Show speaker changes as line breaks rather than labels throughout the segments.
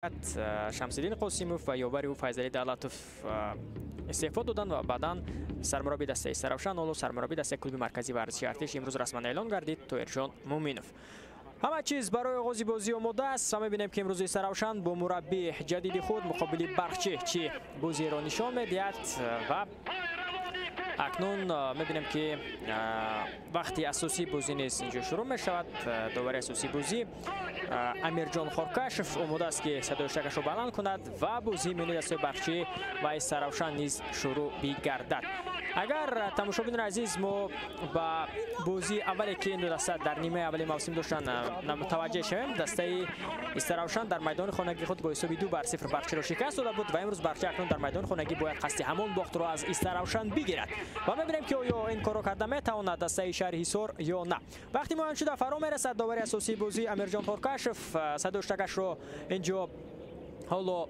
Шамсиддин Қосимов ва ёвари ӯ Файзалӣ Давлатов истеъфо доданд ва баъдан сармурабби дастаи Истаравшан, ҳоло сармурабби дастаи клуби марказии варзиши Артиш имрӯз расман эълон гардид Тоирҷон Муминов. Ҳама чиз барои оғози бозӣ омода аст ва мебинем, ки имрӯз Истаравшан бо мураббии ҷадиди худ муқобили Барқчӣ чӣ бозиро нишон медиҳад ва акнун мебинем, ки вақти асосии бозӣ низ инҷо шурӯъ мешавад. Довари асосии бозӣ Амирҷон Хоркашев омода аст, ки садои шакашро баланд кунад ва бозии миёни дастаи Барқчӣ ва Истаравшан низ шурӯъ бигардад. Агар, тамошобинони азиз, мо ба бозии аввале, ки ин ду даста дар нимаи аввали мавсим доштанд, мутаваҷҷеҳ шавем, дастаи Истаравшан дар майдони хонагии худ бо ҳисоби 2-0 Барқчиро шикаст дода буд ва имрӯз Барқчӣ акнун дар майдони хонагӣ бояд қасди ҳамон бохтро аз Истаравшан бигирад ва мебинем, ки оё ин корро карда метавонад дастаи шаҳри Ҳисор ё на. Вақти муайян шуда фаро мерасад. Довари асосии бозӣ Амирҷон Хоркашев садои штакашро инҷо ҳоло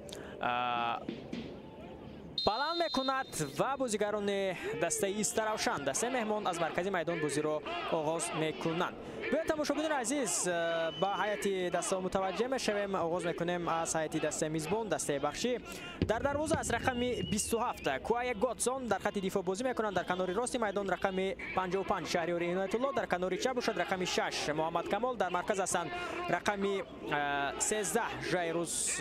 баланд мекунад ва бозигарони дастаи Истаравшан, дастаи меҳмон, аз маркази майдон бозиро оғоз мекунанд. Биёед, тамошобинони азиз, ба ҳайати дастаҳо мутаваҷҷеҳ мешавем. Оғоз мекунем аз ҳайати дастаи мизбон, дастаи Бахшӣ. Дар дарвоза аз рақами 27 Куая Готсон дар хати дифоъ бозӣ мекунанд. Дар канори рости майдон рақами 55 Шаҳриёри Иноятулло, дар канори чап бошад рақами 6 Муҳаммад Камол, дар марказ ҳастанд рақами 13 Жайрус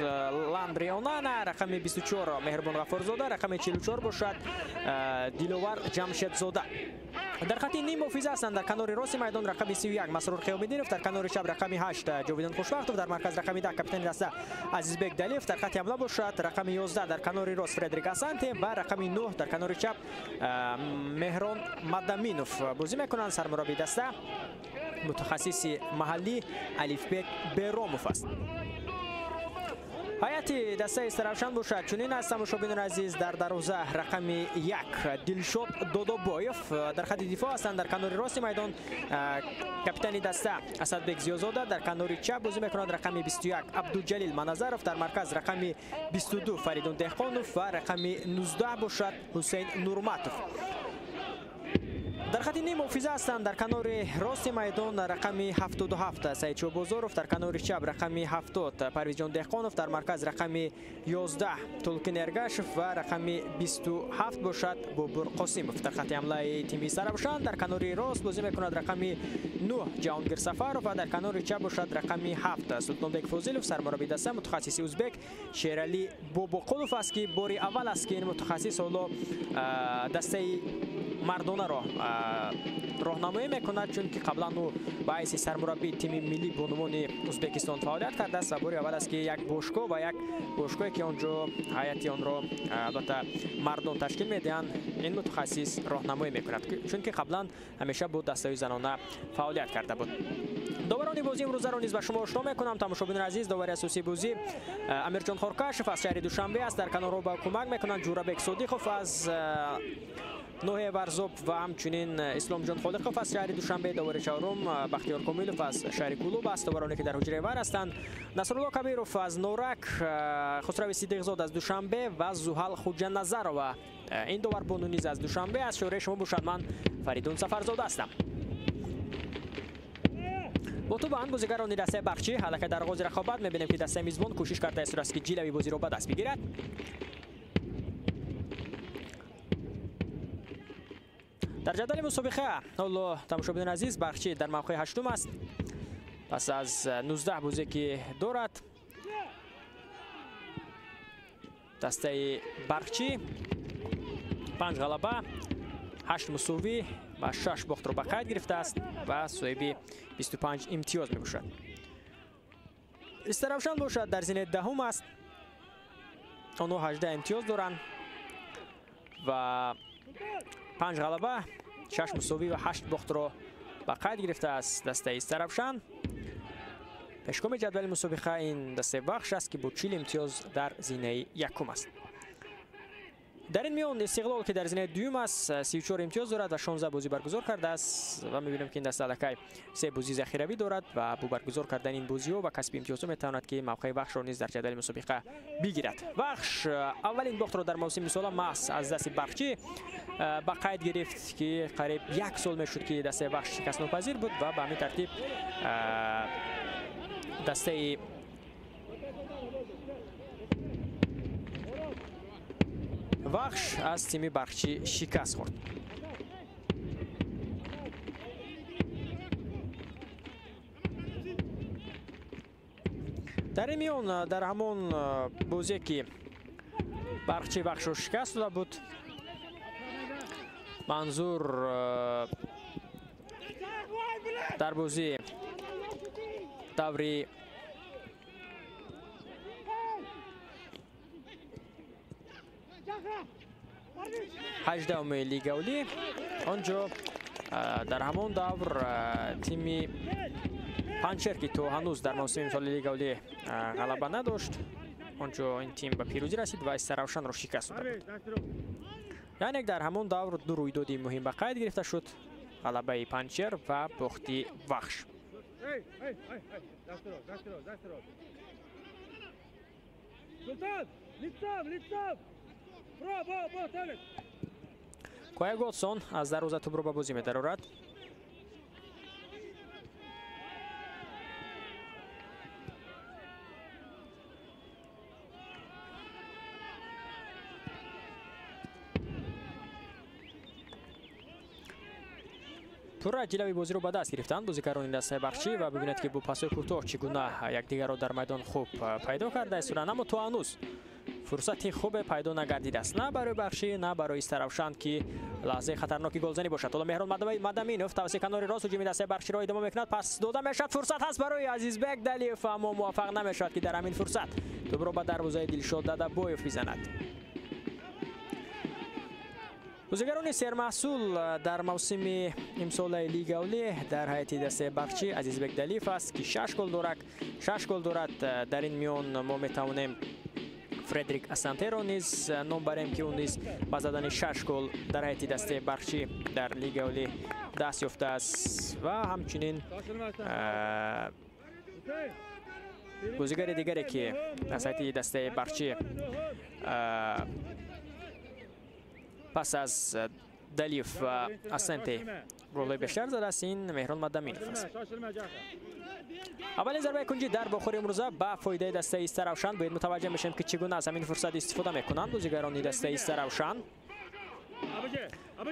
Ландри Онана, рақами 24 Меҳрбон Ғаффорзода, рақами 44 бошад Диловар Ҷамшедзода. Дар хати ним муҳофиза ҳастанд дар канори рости майдон рақами 31 Масрур Қиёмиддинов, дар канори чап рақами 8 Ҷовидон Хушбахтов, дар марказ рақами 10 капитани даста Азизбек Далиев, дар хати ҳамла бошад рақами 11 дар канори рост Фредерик Асанте ва рақами 9 дар канори чап Меҳрон Мадаминов бозӣ мекунанд. Сармураббии даста мутахассиси маҳаллӣ Алифбек Беромов аст. Ҳайати дастаи Истаравшан бошад чунин аст, тамошобинони азиз. Дар дарвоза рақами 1 Дилшод Додобоев, дар хати дифоъ ҳастанд дар канори рости майдон капитани даста Асадбек Зиёзода, дар канори чап бозӣ мекунад рақами 21 Абдуҷалил Маназаров, дар марказ рақами 22 Фаридун Деҳқонов ва рақами 19 бошад Ҳусейн Нурматов. Дар хати ним муҳофиза ҳастанд дар канори рости майдон рақами 77 Саид Шоҳбозоров, дар канори чап рақами 70 Парвизҷон Деҳқонов, дар марказ рақами 11 Тулкин Эргашев ва рақами 27 бошад Бобур Қосимов. Дар хати ҳамлаи тими Истаравшан дар канори рост бозӣ мекунад рақами 9 Ҷаҳонгир Сафаров ва дар канори чап бошад рақами 7 Султонбек Фозилов. Сармураббии даста мутахассиси узбек Шералӣ Бобоқулов аст, ки бори аввал аст, ки ин мутахассис ҳоло дастаи мардонаро роҳнамоӣ мекунад, чунки қаблан ӯ ба ҳайси сармураббии тими миллӣ бонувони Узбекистон фаъолият кардааст ва бори аввал аст, ки як бошгоҳ ва як бошгоҳе, ки он ҷо ҳайати онро албатта мардон ташкил медиҳанд, ин мутахассис роҳнамоӣ мекунад, чунки қаблан ҳамеша бо дастаи занона фаъолият карда буд. Доварони бозӣ имрӯзаро низ ба шумо ошно мекунам, тамошобинони азиз. Довари асосии бозӣ Амирҷон Хоркашев аз шаҳри Душанбе аст. Дар канорҳо ба кӯмак мекунанд Ҷӯрабек Содиқов аз ноҳияи Варзоб ва ҳамчунин Исломҷон Холиқов аз шаҳри Душанбе. Довари чаҳорум Бахтиёр Комилов аз шаҳри Кулуб аст. Довароне, ки дар ҳуҷраи вар ҳастанд, Насрулло Кабиров аз Норак, Хусрави Сидиқзод аз Душанбе ва Зуҳал Хуҷаназарова, ин доварбону низ аз Душанбе аст. Шӯраи шумо бошад, ман Фаридун Сафарзода ҳастам. Бо ту бозигарони дастаи Барқчӣ аллакай дар оғози рақобат мебинем, ки дастаи мизбон кӯшиш карда истодааст, ки ҷилави бозиро ба даст бигирад. Дар ҷадвали мусобиқа ҳоло, тамошобинони азиз, Барқчӣ дар мавқеи ҳаштум аст пас аз 19 бозе, ки дорад. Дастаи Барқчӣ 5 ғалаба, 8 мусовӣ ва 6 бохтро ба қайд гирифтааст ва соҳиби 25 имтиёз мебошад. Истаравшан бошад дар зинаи даҳум аст, онҳо 18 имтиёз доранд ва 5 ғалаба, 6 мусовӣ ва 8 бохтро ба қайд гирифтааст дастаи Истаравшан. Пешкоми ҷадвали мусобиқа ин дастаи Вахш аст, ки бо 40 имтиёз дар зинаи якум аст. Дар ин миён Истиқлол, ки дар зинаи дуюм аст, 34 имтиёз дорад ва 16 бозӣ баргузор кардааст ва мебинем, ки ин даста аллакай се бозии захиравӣ дорад ва бо баргузор кардани ин бозиҳо ва касби имтиёзҳо метавонад, ки мавқеи Вахшро низ дар ҷадвали мусобиқа бигирад. Вахш аввалин бохтро дар мавсими имсола маҳз аз дасти Барқчӣ ба қайд гирифт, ки қариб як сол мешуд, ки дастаи Вахш шикастнопазир буд ва ба ҳамин тартиб дастаи Вахш аз тими Барқчӣ шикаст хӯрд. Дар ин миён дар ҳамон бозие ки Барқчӣ Вахшро шикаст дода буд, манзур дар бозии даври 18-уми Лигаи Олӣ, он ҷо дар ҳамон давр тими Панҷшер, ки то ҳанӯз дар мавсими имсоли Лигаи Олӣ ғалаба надошт, он ҷо ин тим ба пирӯзӣ расид ва Истаравшанро шикаст дода буд. Яъне дар ҳамон давр ду рӯйдоди муҳим ба қайд гирифта шуд: ғалабаи Панҷшер ва бохти Вахш. Коя Готсон аз дарвоза тӯбро ба бозӣ медарорад. Пурра ҷилави бозиро ба даст гирифтанд бозикарони дастаи Барқчӣ ва бибинед, ки бо пасҳои кӯтоҳ чӣ гуна якдигарро дар майдон хуб пайдо карда истоданд, аммо то ҳанӯз фурсати хубе пайдо нагардидааст на барои Барқчӣ, на барои Истаравшан, ки лаҳзаи хатарноки голзанӣ бошад. Ҳоло Меҳрон Мадаминов тавассути канори рост ҳуҷуми дастаи Барқчиро идома мекунад. Пас дода мешавад, фурсат ҳаст барои Азизбек Далиев, аммо муваффақ намешавад, ки дар ҳамин фурсат тӯбро ба дарвозаи Дилшод Дадабоев бизанад. Бозигарони сермаҳсул дар мавсими имсолаи Лигаи Олӣ дар ҳайати дастаи Барқчӣ Азизбек Далиев аст, ки 6 гол дорад. 6 гол дорад. Дар ин миён мо метавонем Фредерик Асантеро низ ном барем, ки ӯ низ ба задани 6 гол дар ҳайати дастаи Барқчӣ дар Лигаи Олӣ даст ёфтааст ва ҳамчунин бозигари дигаре, ки аз ҳайати дастаи Барқчӣ пас аз Далиев ва Асенте голҳои бештар задааст, ин Меҳрон Мадаминов аст. Аввалин зарбаи кунҷӣ дар бохори имрӯза ба фоидаи дастаи Истаравшан. Бояд мутаваҷҷеҳ мешавем, ки чӣ гуна аз ҳамин фурсат истифода мекунанд бозигарони дастаи Истаравшан.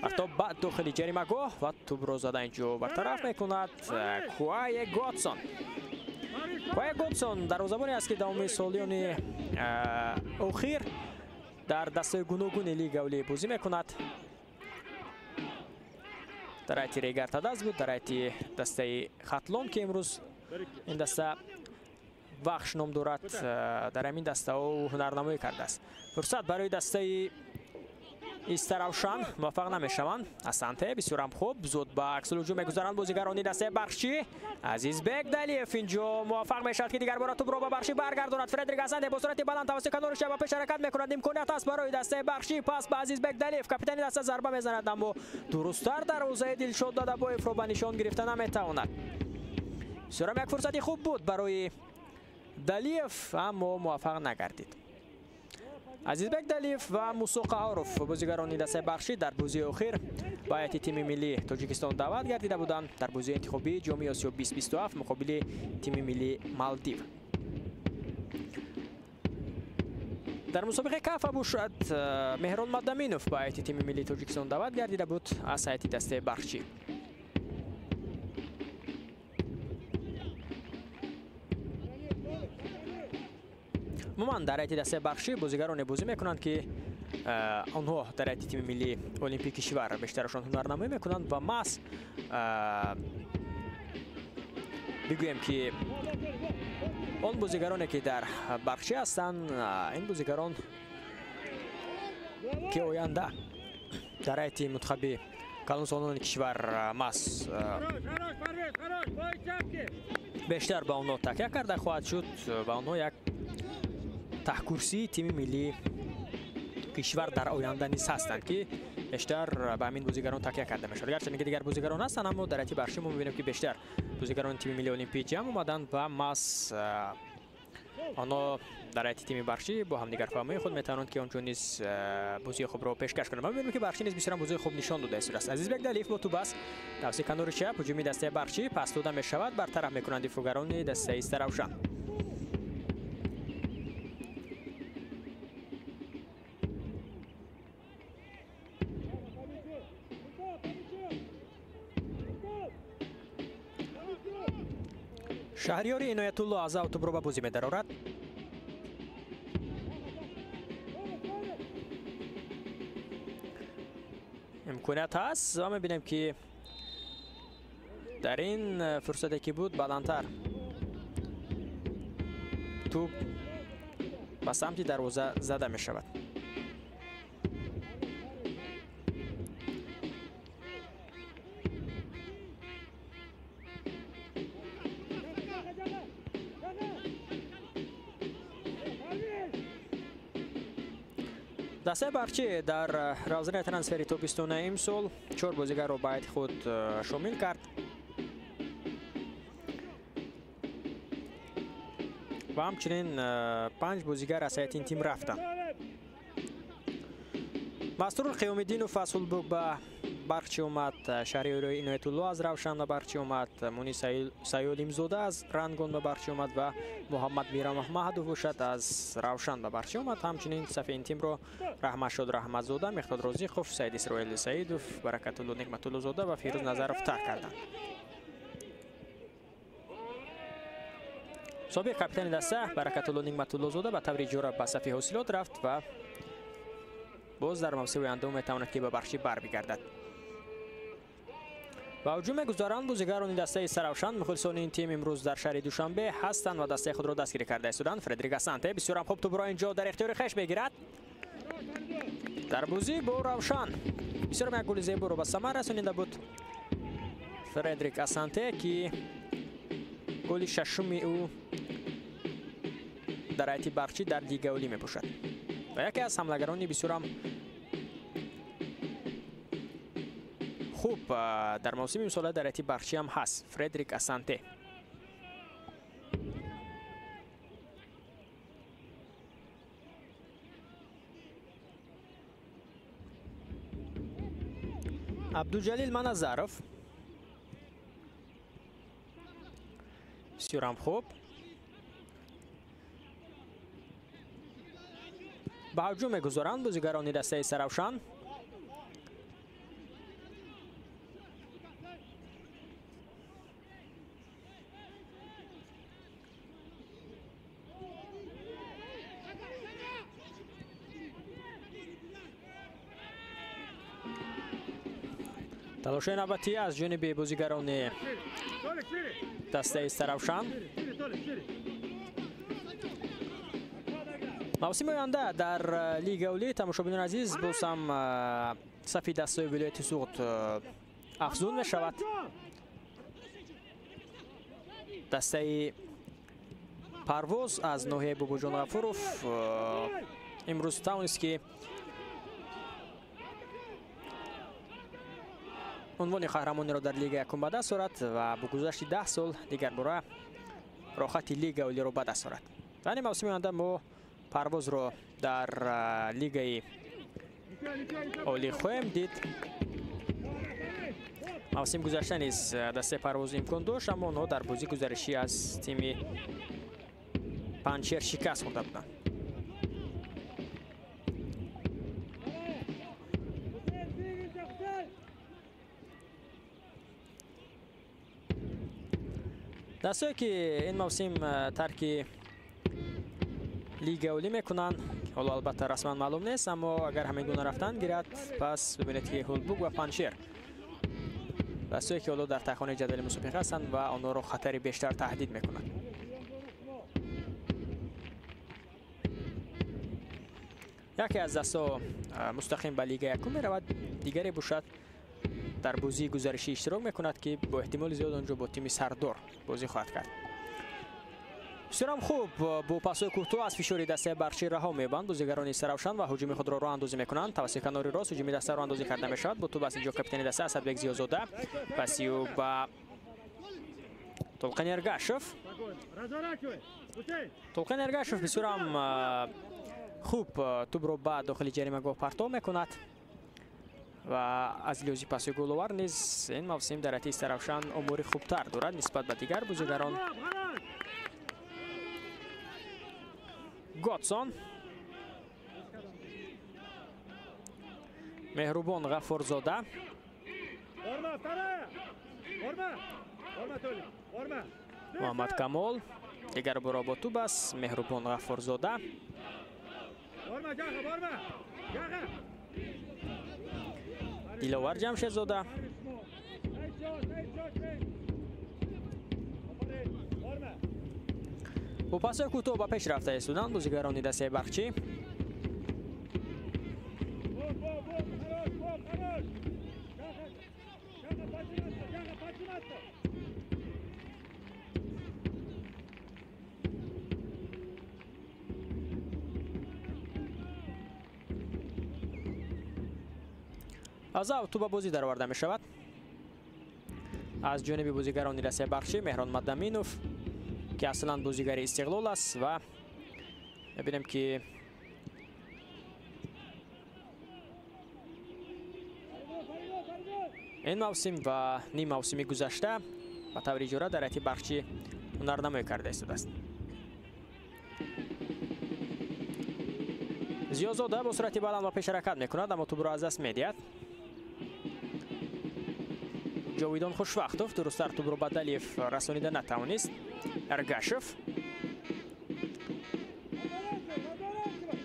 Ҳатто ба дохили ҷаримагоҳ ва тӯбро зада инҷо бартараф мекунад Куае Готсон. Куае Готсон дарвозабоне аст, ки давоми солиёни охир дар дастаи гуногуни Лигаи Олӣ бозӣ мекунад. Дар ҳайати Регар Тадаз буд, дар ҳайати дастаи Хатлон, ки имрӯз ин даста Вахш ном дорад, дар ҳамин даста ӯ ҳунарнамоӣ кардааст. Фурсат барои дастаи Истаравшан, муваффақ намешаванд. Асанте бисёрам хуб зуд ба аксулҳуҷум мегузаранд бозигарони дастаи Барқчӣ. Азизбек Далиев инҷо муваффақ мешавад, ки дигар бора тӯбро ба Барқчӣ баргардонад. Фредерик Асанте бо суръати баланд тавассути канори чап ба пеш ҳаракат мекунад. Имконият аст барои дастаи Барқчӣ. Пас ба Азизбек Далиев, капитани даста, зарба мезанад, аммо дурусттар дарвозаи Дилшод Дадабоевро ба нишон гирифта наметавонад. Бисёрам як фурсати хуб буд барои Далиев, аммо муваффақ нагардид. Азизбек Далиев ва Мусо Қаҳоров, бозигарони дастаи Барқчӣ, дар бозии охир ба ҳайати тими миллии Тоҷикистон даъват гардида буданд дар бозии интихобии Ҷоми Осиё 2027 муқобили тими миллии Малдив. Дар мусобиқаи кафа бошад, Меҳрон Мадаминов ба ҳайати тими миллии Тоҷикистон даъват гардида буд аз ҳайати дастаи Барқчӣ. Умуман дар ҳайати дастаи Барқчӣ бозигароне бозӣ мекунанд, ки онҳо дар ҳайати тими миллии олимпии кишвар бештарашон ҳунарнамоӣ мекунанд ва маҳз бигӯем, ки он бозигароне, ки дар Барқчӣ ҳастанд, ин бозигарон, ки оянда дар ҳайати мунтахаби калонсолони кишвар маҳз бештар ба онҳо такя карда хоҳад шуд ва онҳо як таҳкурсии тими миллии кишвар дар оянда низ ҳастанд, ки бештар ба ҳамин бозигарон такя карда мешавад. Гарчанде ки дигар бозигарон ҳастанд, аммо дар ҳайати Барқчӣ мо мебинем, ки бештар бозигарони тими миллии олимпӣ ҷамъ омаданд ва маҳз онҳо дар ҳайати тими Барқчӣ бо ҳамдигарфаҳмии худ метавонанд, ки онҷо низ бозии хубро пешкаш кунанд. Ма мебинем, ки Барқчӣ низ бисёрам бозии хуб нишон дода истодааст. Азизбек Далиев бо тӯб аст тавассути канори чап ҳуҷуми дастаи Барқчӣ пас дода мешавад, бартараф мекунанд дифоъгарони дастаи Истаравшан. Шаҳриёри Иноятулло аз ав тӯбро ба бозӣ медарорад. Имконият ҳаст ва мебинем, ки дар ин фурсате ки буд, баландтар тӯб ба самти дарвоза зада мешавад. Дастаи Барқчӣ дар равзанаи трансфери тобистонаи имсол 4 бозигарро ба ҳайати худ шомил кард ва ҳамчунин 5 бозигар аз ҳайати ин тим рафтанд. Маструр Қиёмиддинов аз Ҳулбук ба Барқчӣ омад, Шаҳриёри Иноятулло аз Равшан ба Барқчӣ омад, Мунис Саёлимзода аз Рангон ба Барқчӣ омад ва Муҳаммад Мирамаҳмадов бошад аз Равшан ба Барқчӣ омад. Ҳамчунин сафи ин тимро Раҳматшод Раҳматзода, Меҳдод Розиқов, Саид Исроили Саидов, Баракатулло Неъматуллозода ва Фирӯз Назаров тарк карданд. Собиқ капитани даста Баракатулло Неъматуллозода ба таври иҷора ба сафи ҳосилот рафт ва боз дар мавсими оянда метавонад, ки ба Барқчӣ барбигардад. Ба ҳуҷум мегузаранд бозигарони дастаи Истаравшан. Мухлисони ин тим имрӯз дар шаҳри Душанбе ҳастанд ва дастаи худро дастгирӣ карда истоданд. Фредерик Асанте бисёрам хуб тӯбро инҷо дар ихтиёри хеш мегирад. Дар бозӣ бо Равшан бисёрам як голи зеборо ба самар расонида буд Фредерик Асанте, ки голи шашуми ӯ дар ҳайати Барқчӣ дар Лигаи Олӣ мебошад ва яке аз ҳамлагарони бисёрам хуб дар мавсими имсола дар ҳайати Барқчӣ ҳам ҳаст Фредерик Асанте. Абдуҷалил Маназаров бисёрам хуб ба ҳуҷум мегузоранд бозигарони дастаи Истаравшан. Талошҳои навбатӣ аз ҷониби бозигарони дастаи Истаравшан. Мавсими оянда дар Лигаи Олӣ, тамошобинони азиз, боз ҳам сафи дастаи вилояти Суғд афзун мешавад. Дастаи Парвоз аз ноҳияи Бобоҷон Ғафуров имрӯз тавонист, ки унвони қаҳрамониро дар Лигаи якум ба даст орад ва бо гузашти 10 сол дигарбора рохати Лигаи Олиро ба даст орад. Дар ин мавсими оянда мо Парвозро дар Лигаи Олӣ хоҳем дид. Мавсим гузашта низ дастаи Парвоз имкон дошт, аммо онҳо дар бозии гузаришӣ аз тими Панҷшер шикаст хӯрда буданд. Дастое ки ин мавсим тарки Лигаи Олӣ мекунанд, ҳоло албатта расман маълум нест, аммо агар ҳамин гуна рафтан гирад, пас бибинед, ки Ҳулбук ва Панҷшер дастое ки ҳоло дар тайхонаи ҷадвали мусобиқа ҳастанд ва онҳоро хатари бештар таҳдид мекунад. Яке аз дастҳо мустақим ба Лигаи якум меравад, дигаре бошад дар бозии гузаришӣ иштирок мекунад, ки бо эҳтимоли зиёд онҷо бо тими Сардор бозӣ хоҳад кард. Бисёрам хуб бо пасҳои кӯтоҳ аз фишори дастаи Барқчӣ раҳо меёбанд бозигарони Истаравшан ва ҳуҷуми худро роҳандозӣ мекунанд. Тавассути канори рост ҳуҷуми даста роҳандозӣ карда мешавад. Бо тӯб аст инҷо капитани даста Асадбек Зиёзода, паси ӯ ба Толқин Эргашев. Толқин Эргашев бисёрам хуб тӯбро ба дохили ҷаримагоҳ партов мекунад ва аз лиҳози паси головар низ ин мавсим дар ҳайати Истаравшан омори хубтар дорад нисбат ба дигар бозигарон. Готсон, Меҳрубон Ғаффорзода, Муҳаммад Камол дигар боро бо тӯб аст. Меҳрубон Ғаффорзода. Диловар Ҷамшедзода. Бо пасҳои кӯтоҳ ба пеш рафта истоданд бозигарони дастаи Барқчӣ. Аз ав тӯб ба бозӣ дароварда мешавад аз ҷониби бозигарони дастаи Барқчӣ. Меҳрон Мадаминов, ки аслан бозигари Истиқлол аст, ва мебинем, ки ин мавсим ва ним мавсими гузашта ба таври иҷора дар ҳайати Барқчӣ ҳунарнамоӣ карда истодааст. Зиёзода бо суръати баланд ба пеш ҳаракат мекунад, аммо тӯбро аз даст медиҳад. Ҷовидон Хушвақтов дурусттар тӯбро ба Далиев расонида натавонист. Эргашев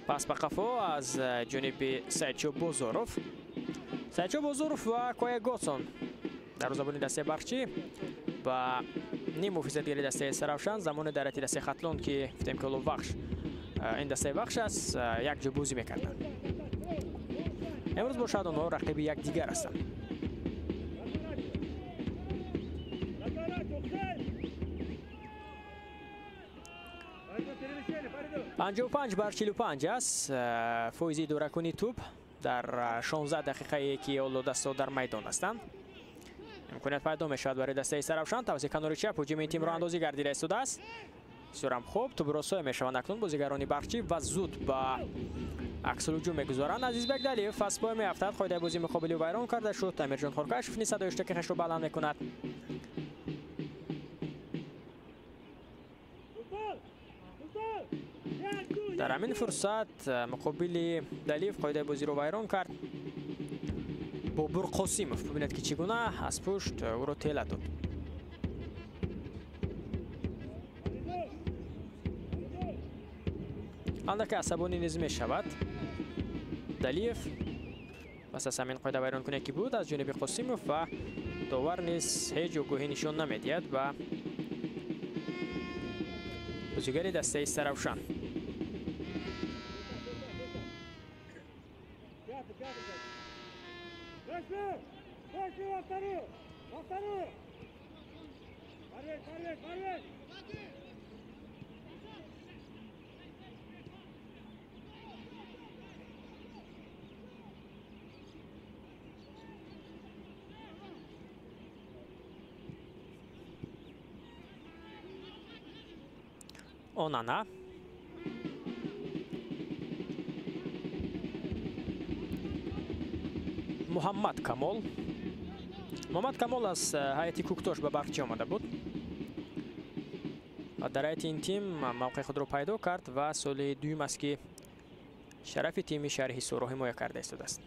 пас ба қафо аз ҷониби Саидшо Бозоров. Саидшо Бозоров ва Коя Готсон дарвозабони дастаи Барқчӣ ва ним муҳофизатгари дастаи Саравшан замоне дар ҳайати дастаи Хатлон, ки гуфтем, ки ҳоло Вахш ин дастаи Вахш аст, якҷо бозӣ мекарданд. Имрӯз бошад онҳо рақиби якдигар ҳастанд. 55-45 аст фоизи идоракунии тӯб дар 16 дақиқае, ки ҳоло дастаҳо дар майдон ҳастанд. Имконият пайдо мешавад барои дастаи Саравшан. Тавассути канори чап ҳуҷуми тимро андозӣ гардида истодааст. Бисёрам хуб, тӯбро соя мешаванд акнун бозигарони Барқчӣ ва зуд ба аксулҳуҷум мегузоранд. Азизбек Далиев аз пой меафтад. Қоидаи бозӣ муқобили вайрон карда шуд. Амирҷон Хоркашев низ садои иштироки хешро баланд мекунад. Дар ҳамин фурсат муқобили Далиев қоидаи бозиро вайрон кард Бобур Қосимов. Бибинед, ки чӣ гуна аз пушт ӯро тела дод. Андаке асабонӣ низ мешавад Далиев пас аз ҳамин қоида вайронкуние, ки буд аз ҷониби Қосимов, ва довар низ ҳеҷ огоҳӣ нишон намедиҳад ба бозигари дастаи Саравшан. Онана. Муҳаммад Камол. Муҳаммад Камол аз ҳайати Кӯктош ба Барқчӣ омада буд. Дар ҳайати ин тим мавқеи худро пайдо кард ва соли дуюм аст, ки шарафи тими шаҳри Ҳисорро ҳимоя карда истодааст.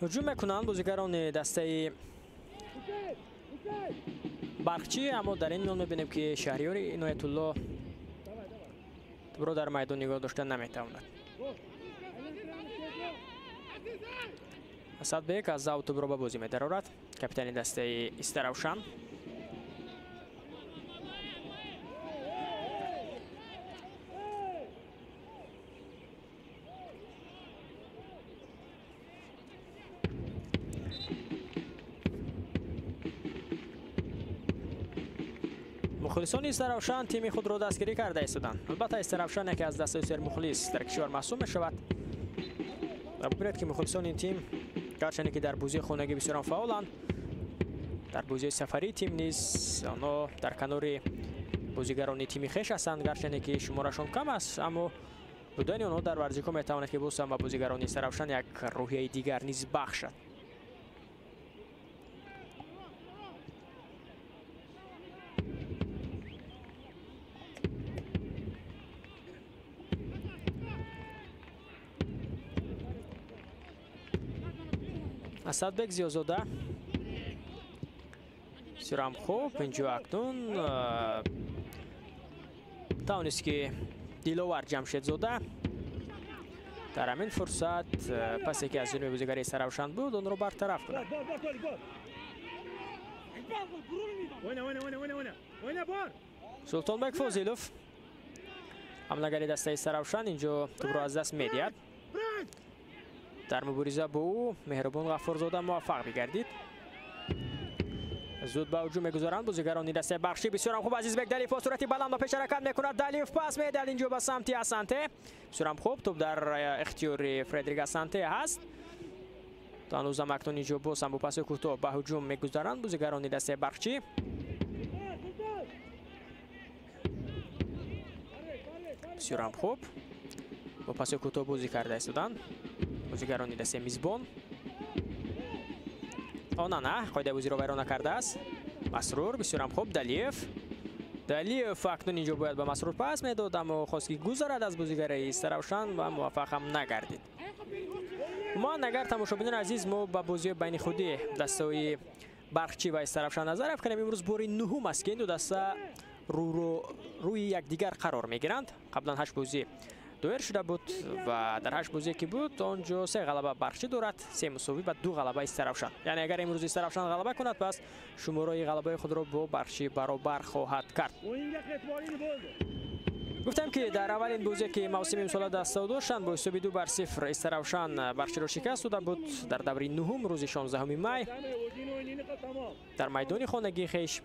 Ҳуҷум мекунанд бозигарони дастаи Барқчӣ, аммо дар ин миён мебинем, ки Шаҳриёри Иноятулло тӯбро дар майдон нигоҳ дошта наметавонад. Асадбек аз зав тӯбро ба бозӣ медарорад, капитани дастаи Истаравшан. Мухлисони Истаравшан тими худро дастгирӣ карда истоданд. Албатта, Истаравшан яке аз дастаи сермухлис дар кишвар маҳсуб мешавад. Ва бубинед, ки мухлисони ин тим гарчанде ки дар бозии хонагӣ бисёрам фаъоланд, дар бозии сафарии тим низ онҳо дар канори бозигарони тими хеш ҳастанд. Гарчанде ки шуморашон кам аст, аммо будани онҳо дар варзишгоҳ метавонад, ки боз ҳам ба бозигарони Истаравшан як рӯҳияи дигар низ бахшад. Асадбек Зиёзода бисёрам хуб инҷо акнун тавонист, ки Диловар Ҷамшедзода дар ҳамин фурсат пасе, ки аз ҷониби бозигари Истаравшан буд, онро бартараф кунад. Султонбек Фозилов, ҳамлагари дастаи Истаравшан, инҷо тӯбро аз даст медиҳад. Дар мубориза бо ӯ Меҳрубон Ғаффорзода муваффақ бигардид. Зуд ба ҳуҷум мегузоранд бозигарони дастаи Барқчӣ. Бисёрам хуб, Азизбек Далиев бо суръати баланд ба пеш ҳаракат мекунад. Далиев пас медиҳад инҷо ба самти Асанте. Бисёрам хуб, тӯб дар ихтиёри Фредерик Асанте ҳаст. То ҳанӯзам акнун инҷо боз ҳам бо паси кӯтоҳ ба ҳуҷум мегузаранд бозигарони дастаи Барқчӣ. Бисёрам хуб, бо паси кӯтоҳ бозӣ карда истоданд бозигарони дастаи мизбон. Онана қоидаи бозиро вайрон накардааст. Масрур, бисёрам хуб, Далиев. Далиев акнун инҷо бояд ба Масрур пас медод, аммо хост, ки гузарад аз бозигари Истаравшан ва муваффақ ҳам нагардид. Умуман, агар тамошобинони азиз, мо ба бозиҳои байни худӣ дастаҳои Барқчӣ ва Истаравшан назар афканем, имрӯз бори нуҳум аст, ки ин ду даста рӯи якдигар қарор мегиранд. Қаблан 8 бозӣ доир шуда буд ва дар 8 бозие, ки буд, он ҷо 3 ғалаба Барқчӣ дорад, 3 мусовӣ ва 2 ғалаба Истаравшан. Яъне агар имрӯз Истаравшан ғалаба кунад, пас шумораи ғалабаи худро бо Барқчӣ баробар хоҳад кард. Гуфтам, ки дар аввалин бозе, ки мавсими имсола дастао доштанд, бо ҳисоби 2-0 Истаравшан Барқчиро шикаст дода буд дар даври нуҳум рӯзи 16 май дар майдони хонагии хеш.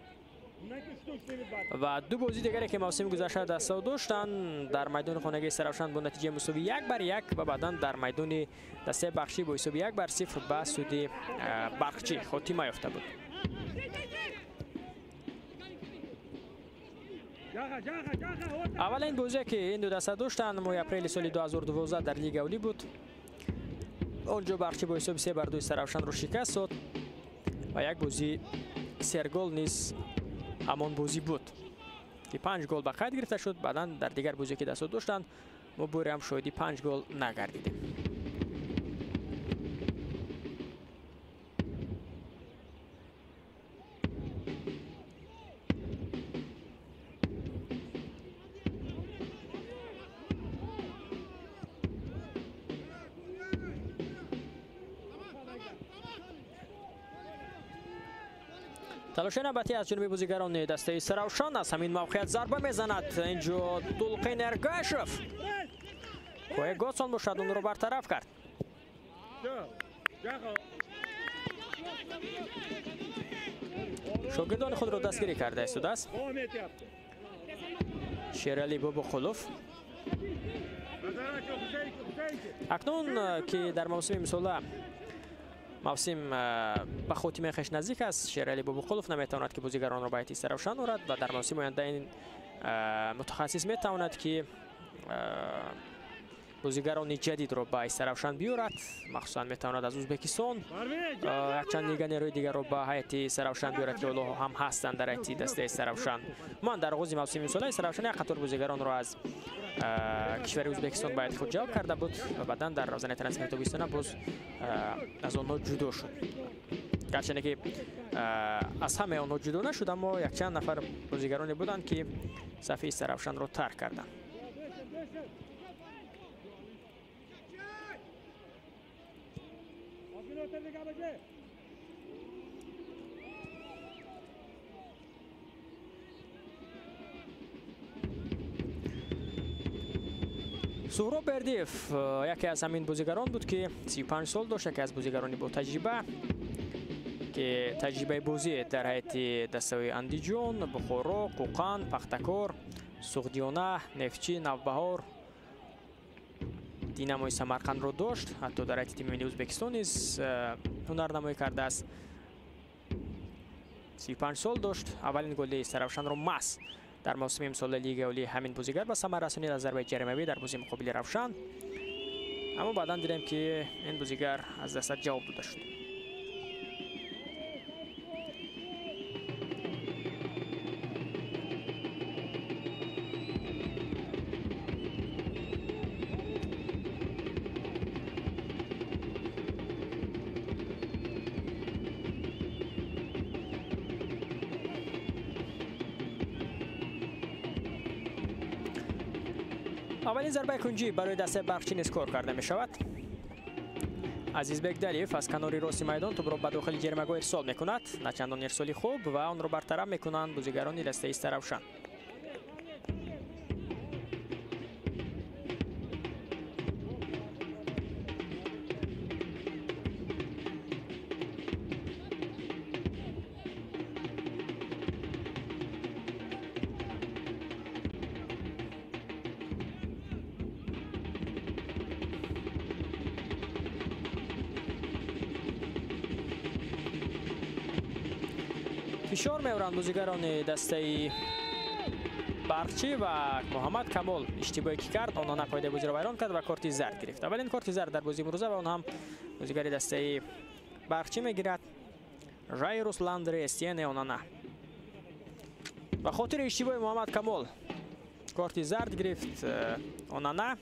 Ва ду бозии дигаре, ки мавсими гузашта дастао доштанд, дар майдони хонагии Истаравшан бо натиҷаи мусовӣ 1-1 ва баъдан дар майдони дастаи Барқчӣ бо ҳисоби 1-0 ба суди Барқчӣ хотима ёфта буд. Аввалин бозе, ки ин ду даста доштанд, моҳи апрели соли 2012 дар Лигаи Олӣ буд. Он ҷо Барқчӣ бо ҳисоби 3-2 Истаравшанро шикаст дод ва як бозии сергол низ ҳамон бозӣ буд, ки 5 гол ба қайд гирифта шуд. Баъдан дар дигар бозе, ки дастҳо доштанд, мо боре ҳам шоҳиди 5 гол нагардидем. Талоши навбатӣ аз ҷониби бозигарони дастаи Истаравшан. Аз ҳамин мавқеият зарба мезанад инҷо Тулқин Эргашев. Коe Готсон бошад, онро бартараф кард. Шогирдони худро дастгирӣ карда истодааст Шерали Бобоқулов. Акнун ки дар мавсими имсола мавсим ба хотимаи хеш наздик аст, Шерали Бобоқулов наметавонад, ки бозигаронро ба ҳайати Истаравшан орад ва дар мавсими оянда ин мутахассис метавонад, ки бозигарони ҷадидро ба Истаравшан биёрад. Махсусан метавонад аз Ӯзбекистон якчанд легионерҳои дигарро ба ҳайати Истаравшан биёрад, ки ҳоло ҳам ҳастанд дар ҳайати дастаи Истаравшан. Ман дар оғози мавсими имсола Истаравшан як қатор бозигаронро аз кишвари Ӯзбекистон ба ҳайати худ ҷалб карда буд ва баъдан дар равзанаи трансфери тобистона боз аз онҳо ҷудо шуд. Гарчанде ки аз ҳамаи онҳо ҷудо нашуд, аммо якчанд нафар бозигароне буданд, ки сафи Истаравшанро тарк карданд. Суҳроб Бердиев яке аз ҳамин бозигарон буд, ки 35 сол дошт, яке аз бозигарони ботаҷриба, ки таҷрибаи бозӣ дар ҳайати дастаҳои Андиҷон, Бухоро, Қӯқанд, Пахтакор, Суғдиёна, Нефтчӣ, Навбаҳор, Динамои Самарқандро дошт. Ҳатто дар ҳайати тими миллии Ӯзбекистон низ ҳунарнамоӣ кардааст. 35 сол дошт. Аввалин голи Истаравшанро маҳз дар мавсими имсолаи Лигаи Олӣ ҳамин бозигар ба самар расонид аз зарбаи ҷаримавӣ дар бозии муқобили Равшан. Аммо баъдан дидем, ки ин бозигар аз даста ҷавоб дода шуд. Аввалин зарбаи кунҷӣ барои дастаи Барқчӣ низ кор карда мешавад. Азизбек Далиев аз канори рости майдон тӯбро ба дохили ҷаримагоҳ ирсол мекунад. На чандон ирсоли хуб ва онро бартараф мекунанд бозигарони дастаи Истаравшан. Фишор меоранд бозигарони дастаи Барқчӣ ва Муҳаммад Камол иштибоҳе ки кард, онона қоидаи бозиро вайрон кард ва корти зард гирифт. Аввалин корти зард дар бозии имрӯза ва он ҳам бозигари дастаи Барқчӣ мегирад. Жайрус Ландре Эстиене Онана. Ба хотири иштибоҳи Муҳаммад Камол корти зард гирифт Онана.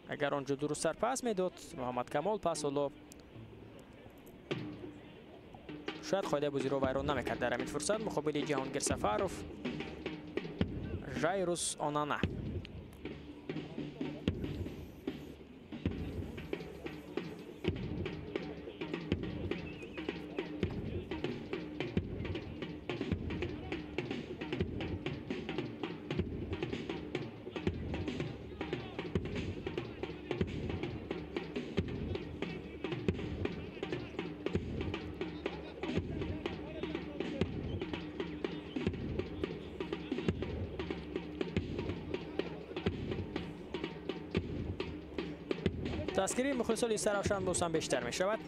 Агар он ҷо дурусттар пас медод Муҳаммад Камол, пас ҳоло шояд қоидаи бозиро вайрон намекард. Дар ҳамин фурсат муқобили Ҷаҳонгир Сафаров Жайрус Онана. Дастгирии мухлисони Истаравшан боз ҳам бештар мешавад.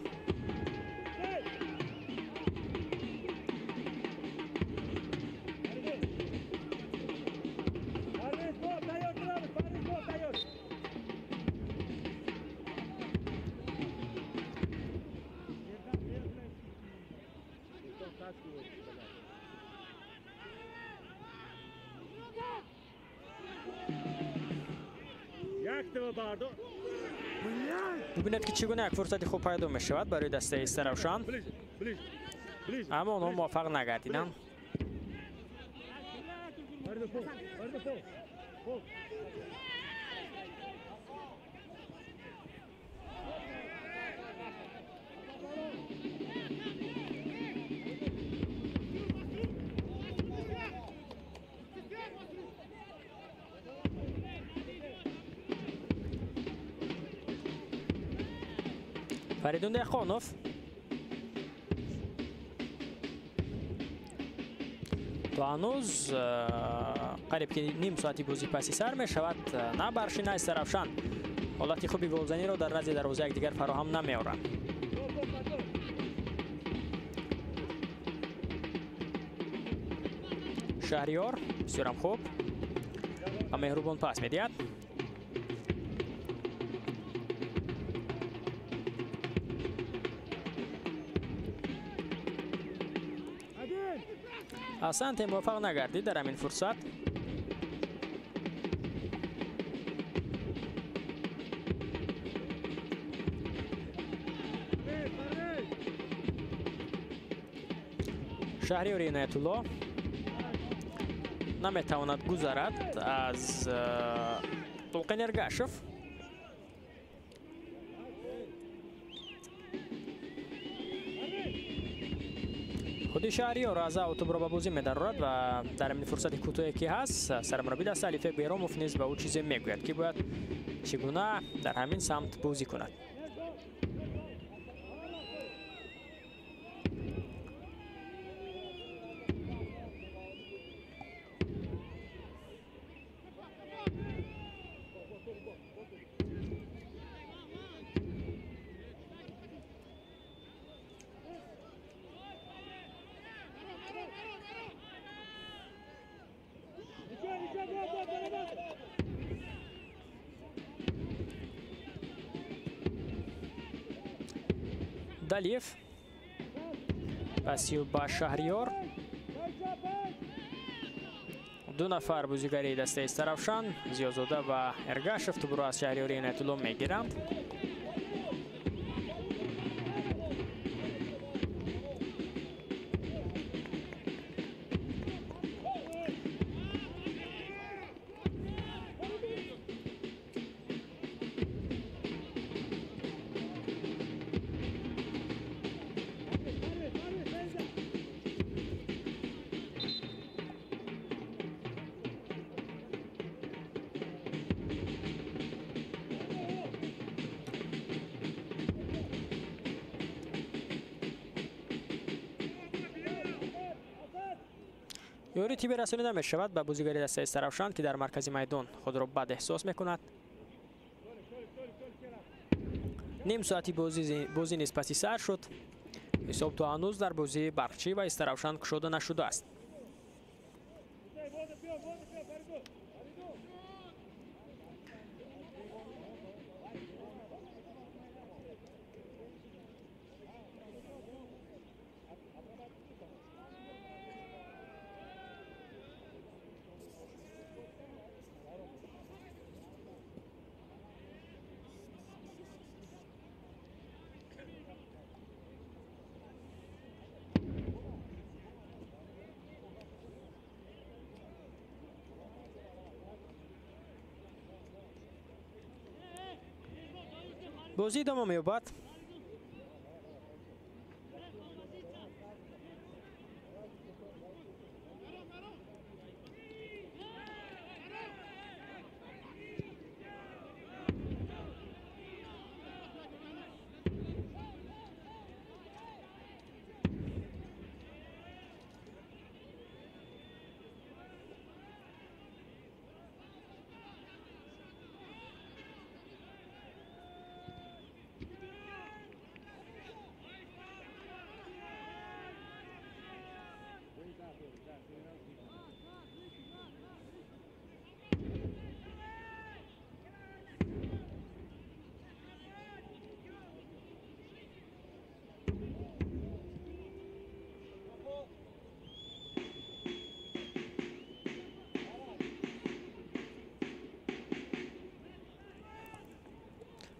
Бубинед, ки чӣ гуна як фурсати хуб пайдо мешавад барои дастаи Истаравшан, аммо онҳо муваффақ нагардиданд. Фаридун Деҳқонов то ҳанӯз қариб ки ним соати бозӣ паси сар мешавад. На Барқчӣ, на Истаравшан ҳолати хуби голзаниро дар назди дарвоза якдигар фароҳам намеоранд. Шаҳриёр бисёрам хуб ва меҳрубон пас медиҳад. Асанте муваффақ нагардид дар ҳамин фурсат. Шаҳриёри Иноятулло наметавонад гузарад аз Тулқин Эргашев. Худи Шаҳриёр аз автобро ба бозӣ медарорад ва дар ҳамин фурсати кӯтоҳе ки ҳаст, сармураббӣ даста Алифбек Беромов низ ба ӯ чизе мегӯяд, ки бояд чӣ гуна дар ҳамин самт бозӣ кунад. Далиев пасиу ба Шаҳриёр. Ду нафар бозигари дастаи Истаравшан, Зиёзода ва Эргашев тӯбро аз Шаҳриёри Иноятулло мегиранд. Ёри тиби расонӣ намешавад ба бозигари дастаи Истаравшан, ки дар маркази майдон худро бад эҳсос мекунад. Ним соати бозӣ низ паси сар шуд. Ҳисоб то ҳанӯз дар бозии Барқчӣ ва Истаравшан кушода нашудааст. Бозӣ идома меёбад.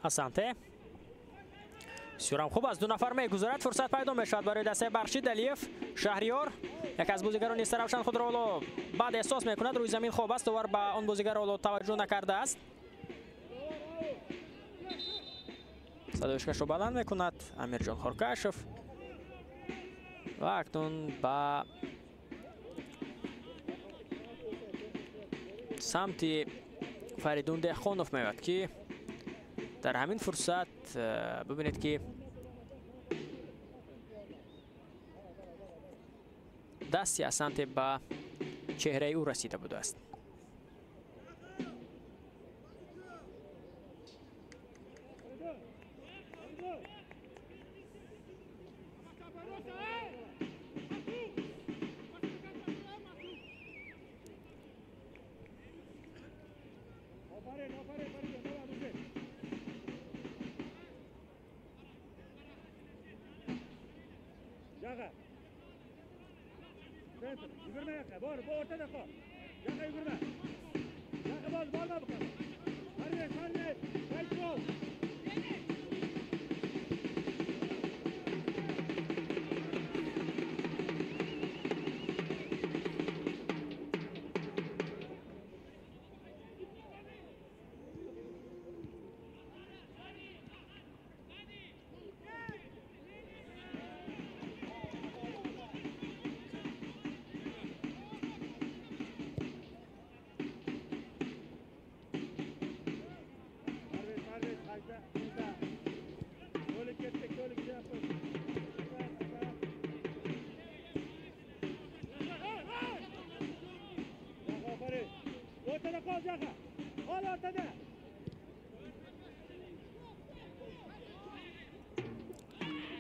Асанте бисёрам хуб аз ду нафар мегузарад. Фурсат пайдо мешавад барои дастаи Барқчӣ. Далиев, Шаҳриёр, яке аз бозигарони Истаравшан худро ҳоло бад эҳсос мекунад. Рӯи замин хоб аст. Довар ба он бозигар ҳоло таваҷҷӯҳ накардааст. Садоишкашро баланд мекунад Амирҷон Хоркашев ва акнун ба самти Фаридун Деҳқонов меояд, ки дар ҳамин фурсат бибинед, ки дасти Асанте ба чеҳраи ӯ расида будааст.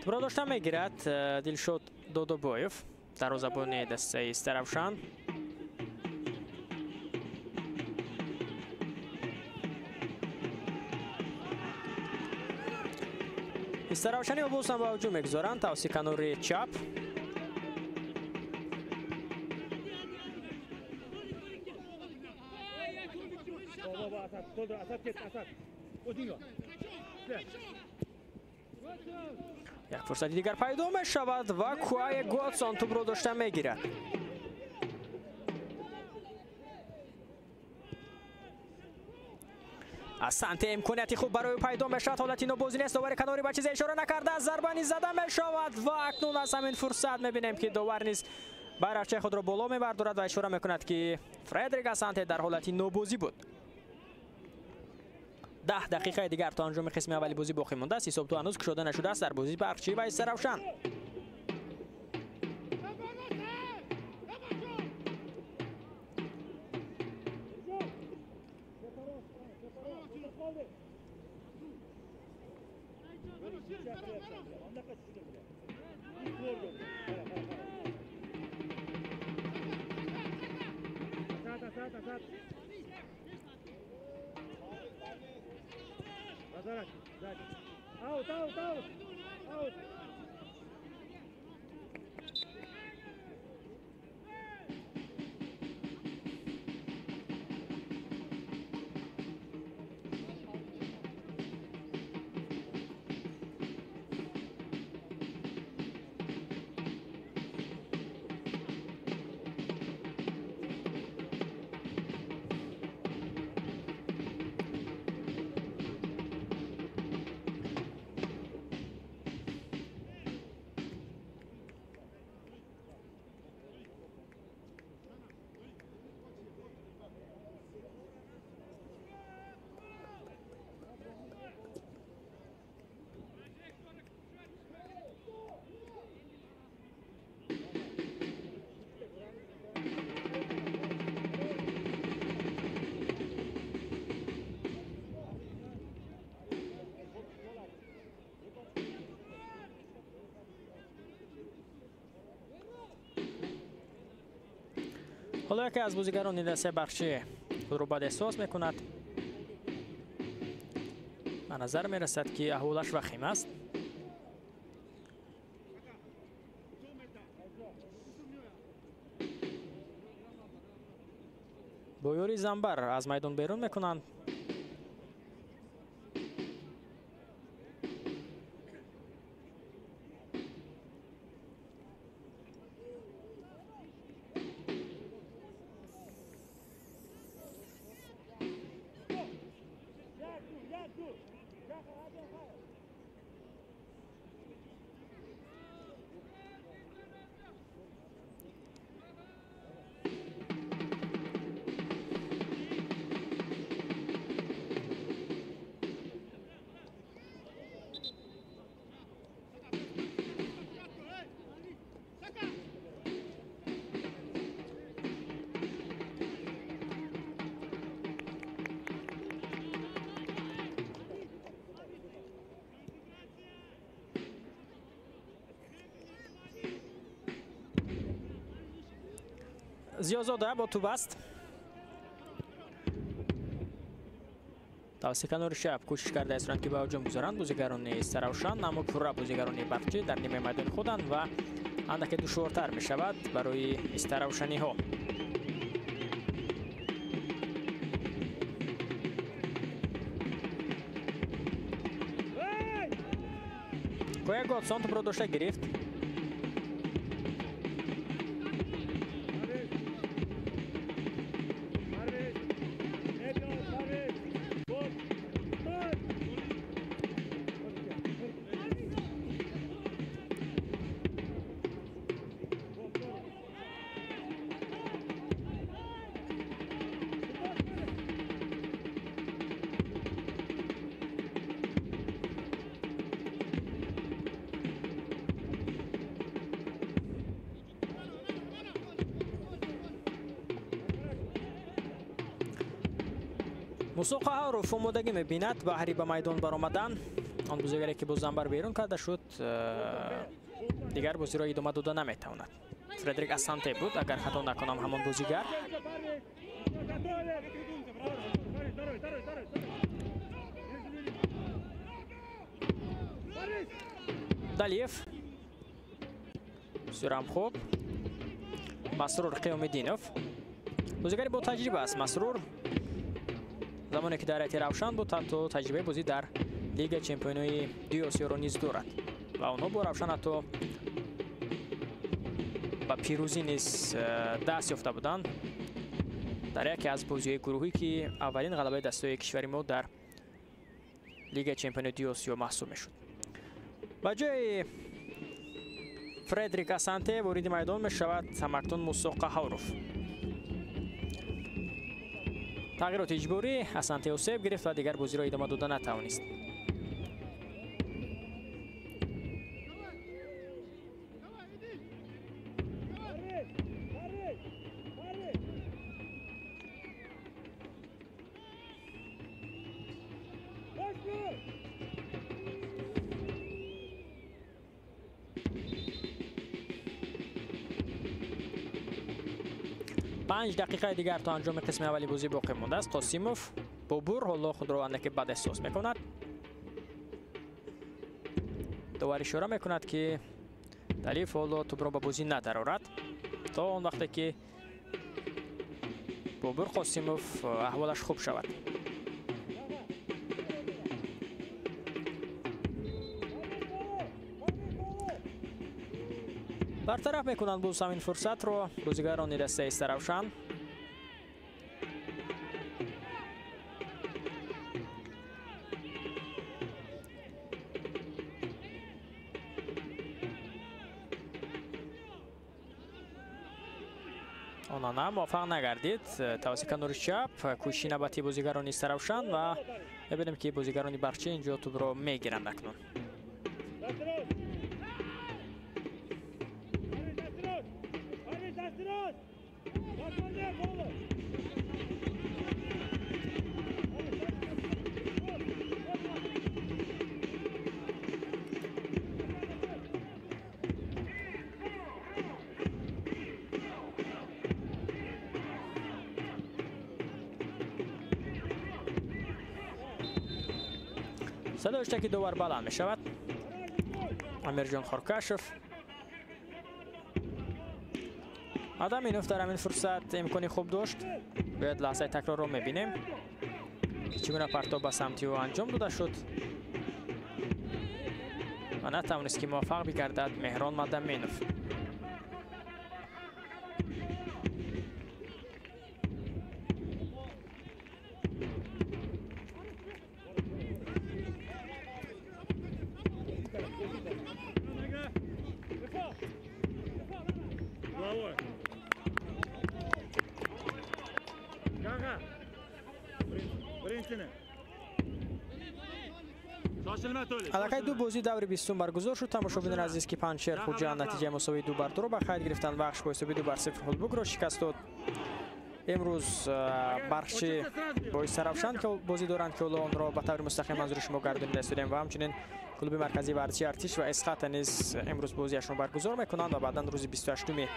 Тӯбро дошта мегирад Дилшод Додобоев. Дарвозабони дастаи Истаравшан. Истаравшани боз ҳам ба ҳуҷум мегузоранд. Тавси канори чап. Як фурсати дигар пайдо мешавад ва Куае Готсон тӯбро дошта мегирад. Асанте имконияти хуб барои пайдо мешавад. Ҳолати нобозӣ нест. Довари канори ба чизе ишора накарда, зарба низ зада мешавад ва акнун аз ҳамин фурсат мебинем, ки довар низ байрақчаи худро боло мебардорад ва ишора мекунад, ки Фредерик Асанте дар ҳолати нобозӣ буд. 10 дақиқаи дигар то анҷоми қисми аввали бозӣ боқӣ мондааст. Ҳисоб то ҳанӯз кушода нашудааст дар бозии Барқчӣ ва Истаравшан.
Out, out, out, out.
Ҳоло яке аз бозигарони дастаи Барқчӣ худро бад эҳсос мекунад. Ба назар мерасад, ки аҳволаш вахим аст. Бо ёри занбар аз майдон берун мекунанд. Зиёзода бо тӯб аст. Тавассути канори чап кӯшиш кардаистанд, ки ба ҳуҷум гузоранд бозигарони Истаравшан, аммо пурра бозигарони Барқчӣ дар нимаи майдони худанд ва андаке душвортар мешавад барои истаравшаниҳо. Коя Готсон тӯбро дошта гирифт. Мусо Қаҳаров омодагӣ мебинад баҳри ба майдон баромадан. Он бозигаре, ки бо занбар берун карда шуд, дигар бозиро идома дода наметавонад. Фредерик Асанте буд, агар хато накунам, ҳамон бозигар. Далиев. Бисёрам хуб. Масрур Қиёмиддинов. Бозигари бо таҷриба аст Масрур. Замоне ки дар ҳайати Равшан буд, ҳатто таҷрибаи бозӣ дар Лигаи чемпионои дуи Осиёро низ дорад. Ва онҳо бо Равшан ҳатто ба пирӯзӣ низ даст ёфта буданд дар яке аз бозиҳои гурӯҳӣ, ки аввалин ғалабаи дастаҳои кишвари мо дар Лигаи чемпионои дуи Осиё маҳсуб мешуд. Ба ҷои Фредерик Асанте вориди майдон мешавад Самартон Мусо Қаҳоров. Тағйироти иҷборӣ, Асанте осеб гирифт ва дигар бозиро идома дода натавонист. Панҷ дақиқаи дигар то анҷоми қисми аввали бозӣ боқӣ мондааст. Қосимов Бобур ҳоло худро андаке бад эҳсос мекунад. Довар ишора мекунад, ки Далиев ҳоло тӯбро ба бозӣ надарорад то он вақте ки Бобур Қосимов аҳволаш хуб шавад. Бартараф мекунанд боз ҳамин фурсатро бозигарони дастаи Истаравшан. Онана муваффақ нагардид. Тавассути канори чап кӯшиши навбатии бозигарони Истаравшан ва мебинем, ки бозигарони Барқчӣ инҷо тӯбро мегиранд акнун. Садои ҳуштаки довар баланд мешавад. Амирҷон Хоркашев. Адаминов дар ҳамин фурсат имкони хуб дошт. Бояд лаҳзаи такрорро мебинем, ки чӣ гуна партоб ба самти ӯ анҷом дода шуд ва натавонист, ки муваффақ бигардад Меҳрон Мадаминов. Аллакай ду бозӣ даври бистум баргузор шуд. Тамошобинони азиз, ки Панҷшер Хуҷанд натиҷаи мусовии 2-2 ба хайр гирифтанд. Вахш бо ҳисоби 2-0 Ҳулбукро шикаст дод. Имрӯз Барқчӣ бо Истаравшан бозӣ доранд, ки ҳоло онро ба таври мустақим манзури шумо гардонида истодем ва ҳамчунин клуби марказии варзиши Артиш ва Эсхата низ имрӯз бозиашро баргузор мекунанд ва баъдан рӯзи 28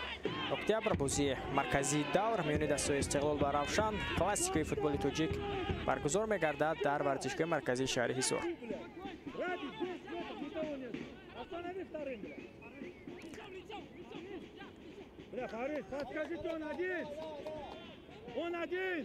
октябр бозии марказии давр миёни дастаҳои Истиқлол ва Равшан, классикаи футболи тоҷик, баргузор мегардад дар варзишгоҳи марказии шаҳри Ҳисор.
Бля, Харис, подскажите, он один! Он один!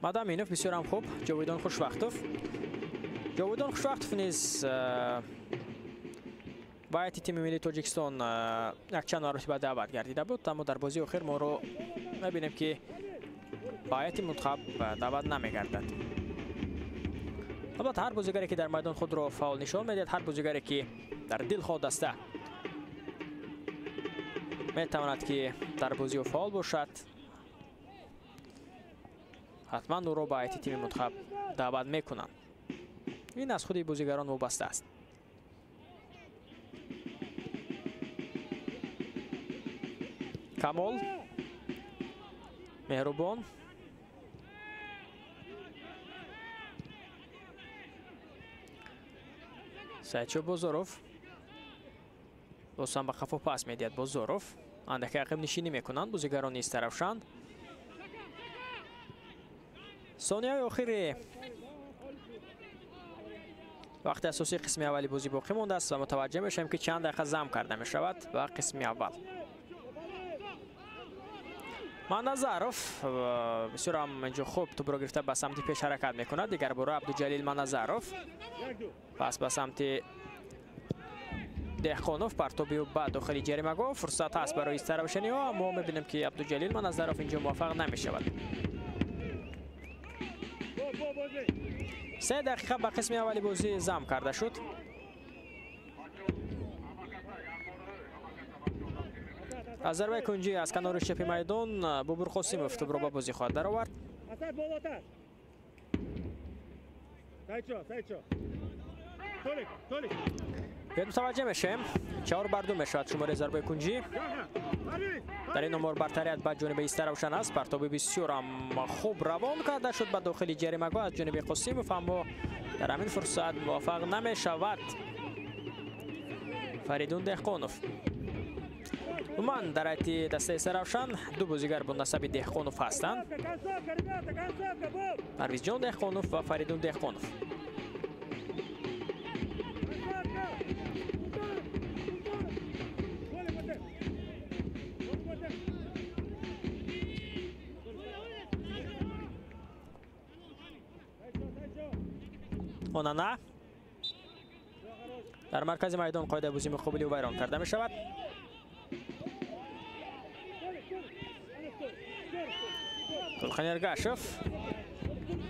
Мадаминов бисёрам хуб. Ҷовидон Хушвақтов. Ҷовидон Хушвақтов низ ба ҳайати тими миллии Тоҷикистон якчанд маротиба даъват гардида буд, аммо дар бозии охир моро мебинем, ки ба ҳайати мунтахаб даъват намегардад. Албатта, ҳар бозигаре, ки дар майдон худро фаъол нишон медиҳад, ҳар бозигаре, ки дар дилхоҳ даста метавонад, ки дар бозиҳо фаъол бошад, ҳатман ӯро ба ҳайати тими мунтахаб даъват мекунанд. Ин аз худи бозигарон вобаста аст. Камол. Меҳрубон. Саидшо Бозоров. Боз ҳам ба қафо пас медиҳад Бозоров. Андаке ақибнишинӣ мекунанд бозигарони Истаравшан. Сонияҳои охири вақти асосии қисми аввали бозӣ боқӣ мондааст ва мутаваҷҷеҳ мешавем, ки чанд дақиқа зам карда мешавад ба қисми аввал. Маназаров бисёр ҳам инҷо хуб тӯбро гирифта ба самти пеш ҳаракат мекунад. Дигар бора Абдуҷалил Маназаров пас ба самти Деҳқонов, партоби ӯ ба дохили ҷаримагоҳ. Фурсат ҳаст барои Истаравшаниҳо, аммо мебинем, ки Абдуҷалил Маназаров инҷо муваффақ намешавад. 3 дақиқа ба қисми аввали бозӣ зам карда шуд. Аз зарбаи кунҷӣ аз канори чапи майдон Бобур Қосимов тӯбро ба бозӣ хоҳад даровард. Биёед мутаваҷҷеҳ мешавем. 4-2 мешавад шумораи зарбаи кунҷӣ. Дар ин омор бартарият ба ҷониби Истаравшан аст. Партоби бисёр ҳам хуб равон карда шуд ба дохили ҷаримагоҳ аз ҷониби Қосимов, аммо дар ҳамин фурсат муваффақ намешавад Фаридун Деҳқонов. Умуман дар ҳайати дастаи Истаравшан ду бозигар бо насаби Деҳқонов ҳастанд: Парвизҷон Деҳқонов ва Фаридун Деҳқонов. Онана дар маркази майдон қоидаи бозии муқобили ӯ вайрон карда мешавад. Тулқин Эргашев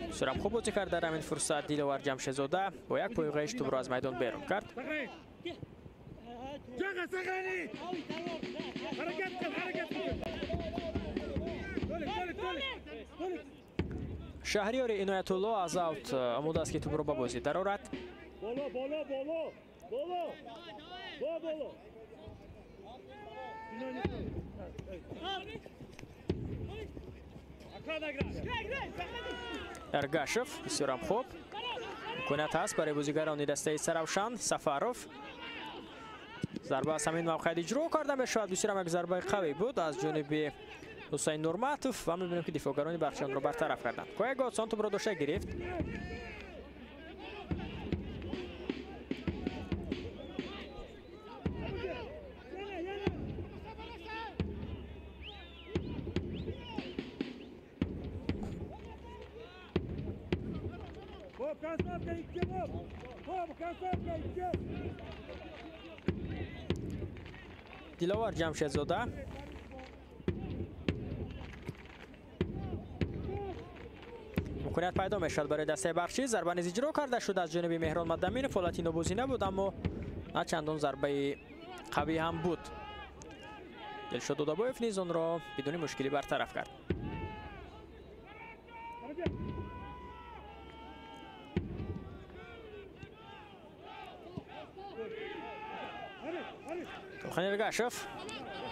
бисёрам хуб бозӣ кард дар ҳамин фурсат. Диловар Ҷамшедзода бо як пои ғиш тӯбро аз майдон берун кард. Шаҳриёри Иноятулло аз аут омода аст, ки тӯбро ба бозӣ дарорад. Эргашев бисёрам хуб. Имконият ҳаст барои бозигарони дастаи Истаравшан. Сафаров зарба аз ҳамин мавқеият иҷро карда мешавад. Бисёрам як зарбаи қавӣ буд аз ҷониби Ҳусайн Нурматов ва мебинем, ки дифоъгарони бахши онро бартараф карданд. Коя Годсон тӯбро дошта гирифт. Диловар Ҷамшедзода имконият пайдо мешавад барои дастаи бахшӣ. Зарба низ иҷро карда шуд аз ҷониби Меҳрон Мадаминов. Ҳолати нобозӣ набуд, аммо на чандон зарбаи қавӣ ҳам буд. Дилшод Додабоев низ онро бидуни мушкилӣ бартараф кард. Тулқин Эргашев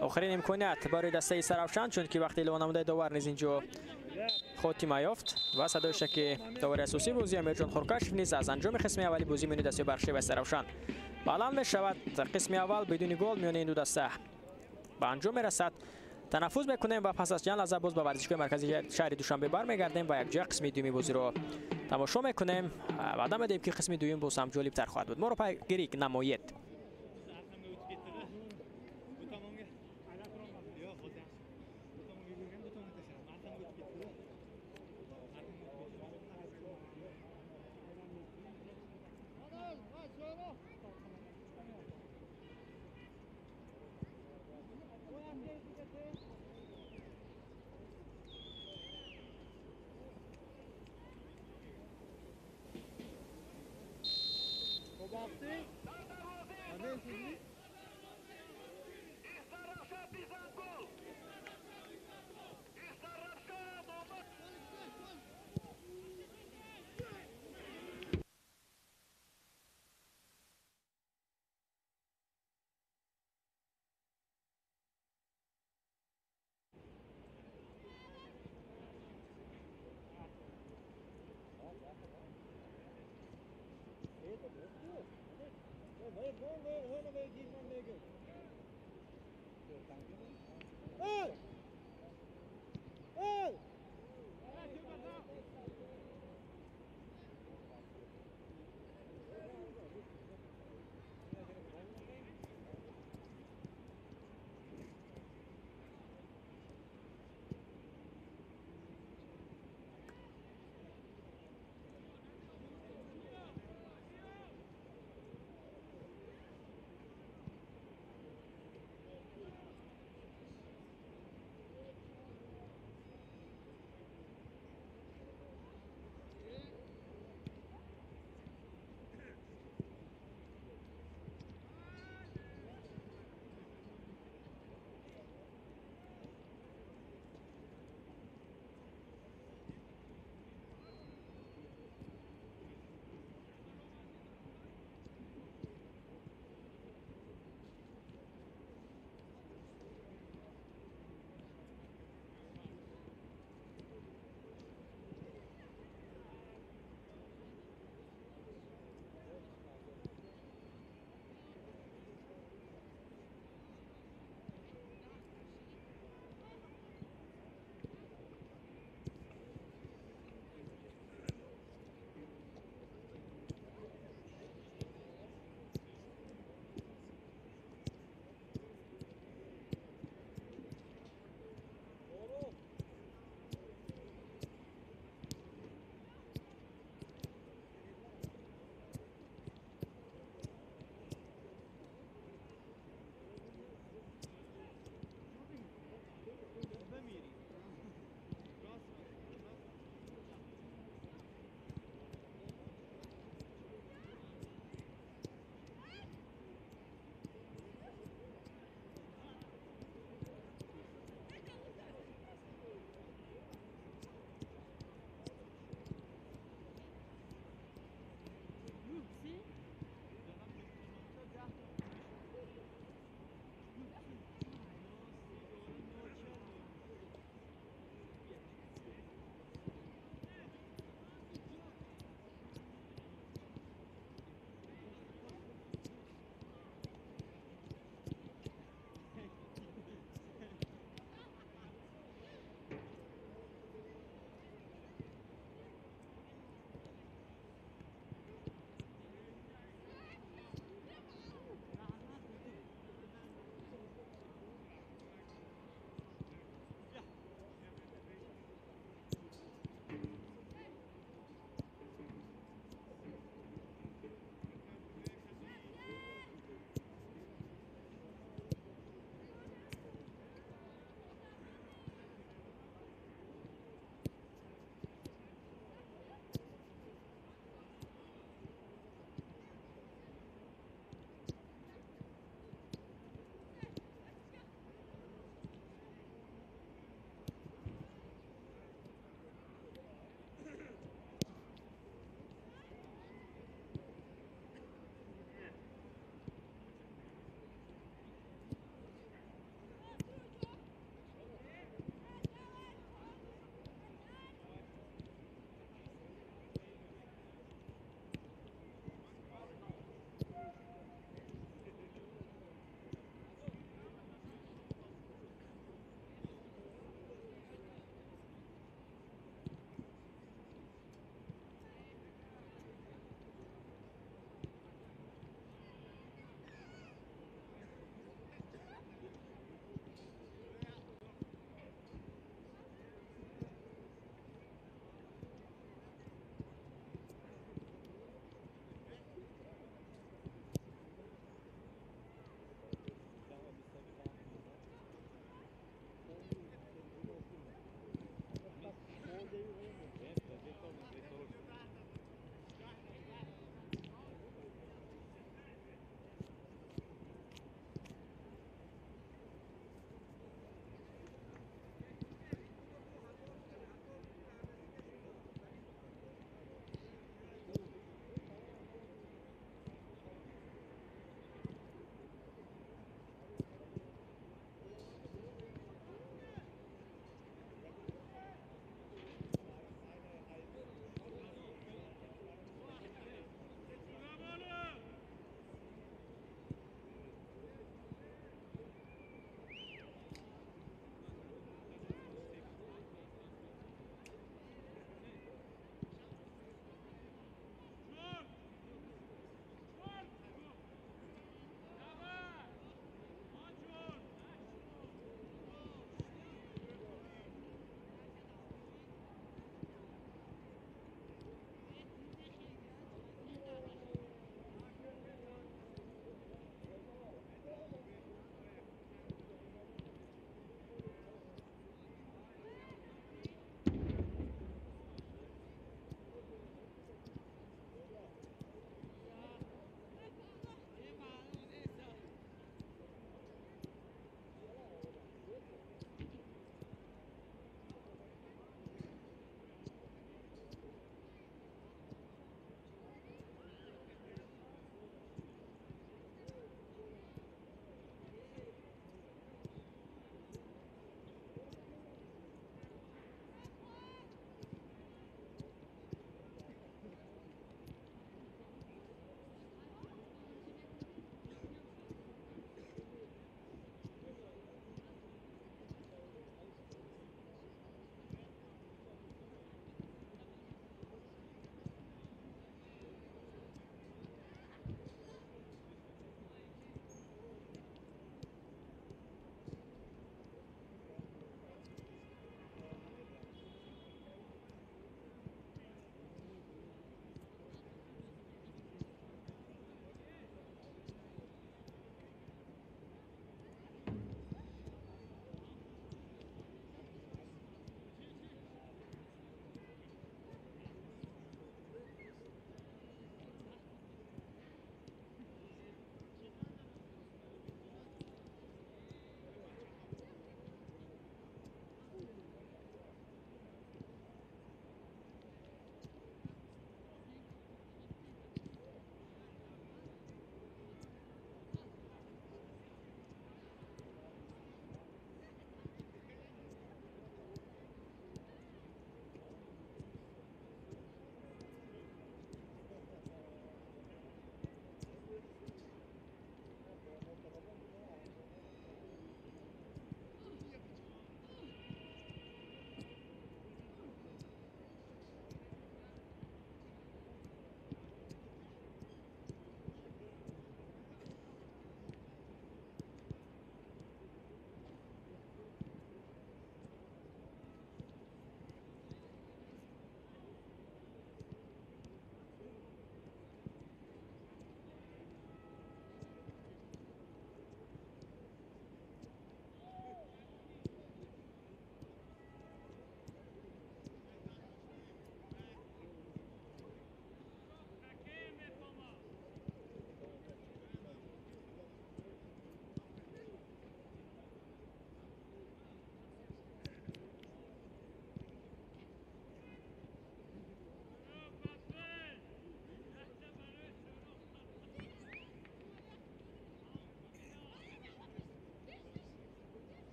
охирин имконият барои дастаи Истаравшан, чунки вақти илова намудаи довар низ инҷо хотима ёфт ва садои шаки довари асосии бозӣ Амирҷон Хуркашев низ аз анҷоми қисми аввали бозӣ миёни дастаи бахшӣ ва Истаравшан баланд мешавад. Қисми аввал бидуни гол миёни ин ду даста ба анҷом мерасад. Танаффус мекунем ва пас аз чанд лаҳза боз ба варзишгоҳи марказии шаҳри Душанбе бармегардем ва якҷоя қисми дуюми бозиро тамошо мекунем. Ваъда медиҳем, ки қисми дуюм боз ҳам ҷолибтар хоҳад буд. Моро пайгирӣ намоед.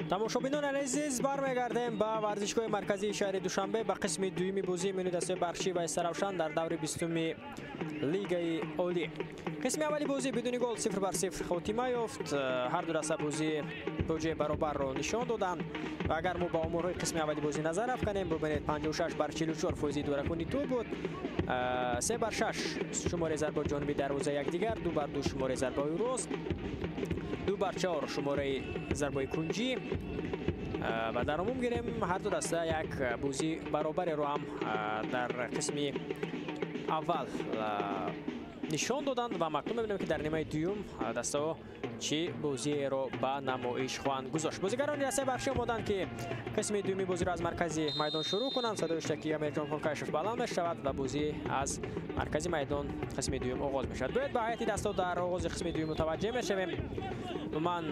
Тамошобинони азиз, бармегардем ба варзишгоҳи марказии шаҳри Душанбе ба қисми дуюми бозии миёни дастаи Бархчӣ ва Истаравшан дар даври 20-уми Лигаи Олӣ. Қисми аввали бозӣ бидуни гол 0-0 хотима ёфт. Ҳар ду даста бозӣ тоҷаи баробарро нишон доданд ва агар мо ба оморҳои қисми аввали бозӣ назар афканем, бубинед 56-44 фоизи идоракунӣ тӯб буд, 3-6 шумораи зарба ҷониби дарвозаи якдигар, 2-2 шумораи зарбаҳои рост, 2-4 шумораи зарбаи кунҷӣ ва дар умум гирем ҳар ду даста як бозӣ баробареро ҳам дар қисми аввал нишон доданд ва маъкнун мебинем, ки дар нимаи дуюм дастаҳо чӣ бозиеро ба намоиш хоҳанд гузошт. Бозигарони дастаи Бархчӣ омоданд, ки қисми дуюми бозиро аз маркази майдон шурӯъ кунанд. Садои иштирокии Амирҷон Хуркашев баланд мешавад ва бозӣ аз маркази майдон қисми дуюм оғоз мешавад. Бояд ба ҳайати дастаҳо дар оғози қисми дуюм мутаваҷҷеҳ мешавем. Ман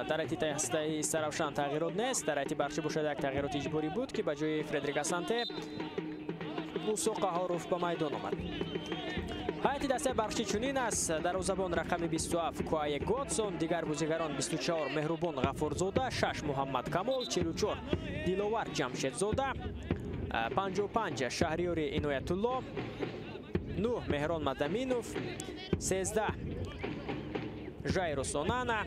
дар ҳайати дастаи Истаравшан тағйирот нест. Дар ҳайати Бархчӣ бошад як тағйироти иҷборӣ буд, ки ба ҷои Фредерик Асанте Мусо Қаҳоров ба майдон омад. Ҳайати дастаи Бархчӣ чунин аст: дарвозабон рақами 27 Куае Годсон, дигар бозигарон 24 Меҳрубон Ғафурзода, 6 Муҳаммад Камол, 44 Диловар Ҷамшедзода, 55 Шаҳриёри Иноятулло, 9 Меҳрон Мадаминов, 13 Жайрус Онана,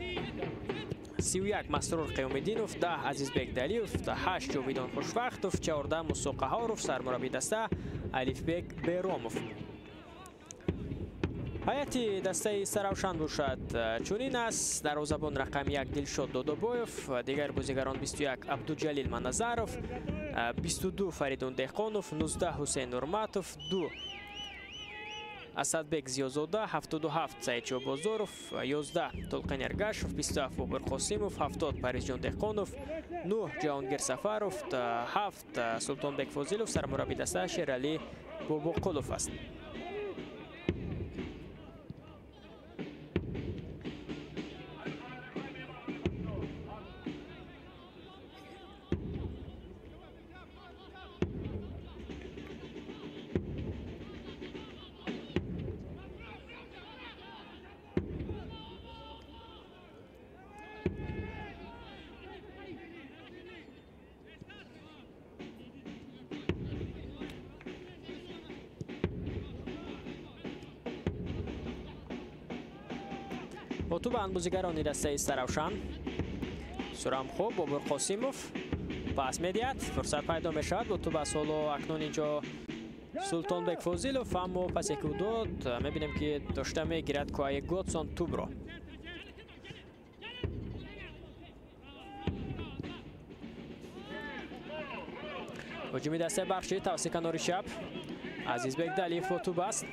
31 Масрур Қиёмиддинов, 10 Азизбек Далиев, 8 Ҷовидон Хушвақтов, 14 Мусо Қаҳоров, сармураббии даста Алифбек Беромов. Ҳайати дастаи Истаравшан бошад чунин аст: дарвозабон рақами 1 Дилшод Додобоев, дигар бозигарон 21 Абдуҷалил Маназаров, 22 Фаридун Деҳқонов, 19 Ҳусейн Нурматов, 2 Асадбек Зиёзода, 77 Саидшо Бозоров, 11 Толқин Эргашев, 27 Бобур Қосимов, 70 Паризҷон Деҳқонов, 9 Ҷаҳонгир Сафаров, 7 Султонбек Фозилов, сармураббии даста Шералӣ Бобоқулов аст. Бо тӯбанд бозигарони дастаи Истаравшан. Сурам хуб, Бобур Қосимов пас медиҳад, фурсат пайдо мешавад. Бо тӯб аз ҳоло акнун инҷо Султонбек Фозилов, аммо пасе ки ӯ дод, мебинем, ки дошта мегирад Куае Годсон тӯбро. Ҳуҷуми дастаи Бархчӣ тавассути канори чап. Азизбек Далиев бо тӯб аст.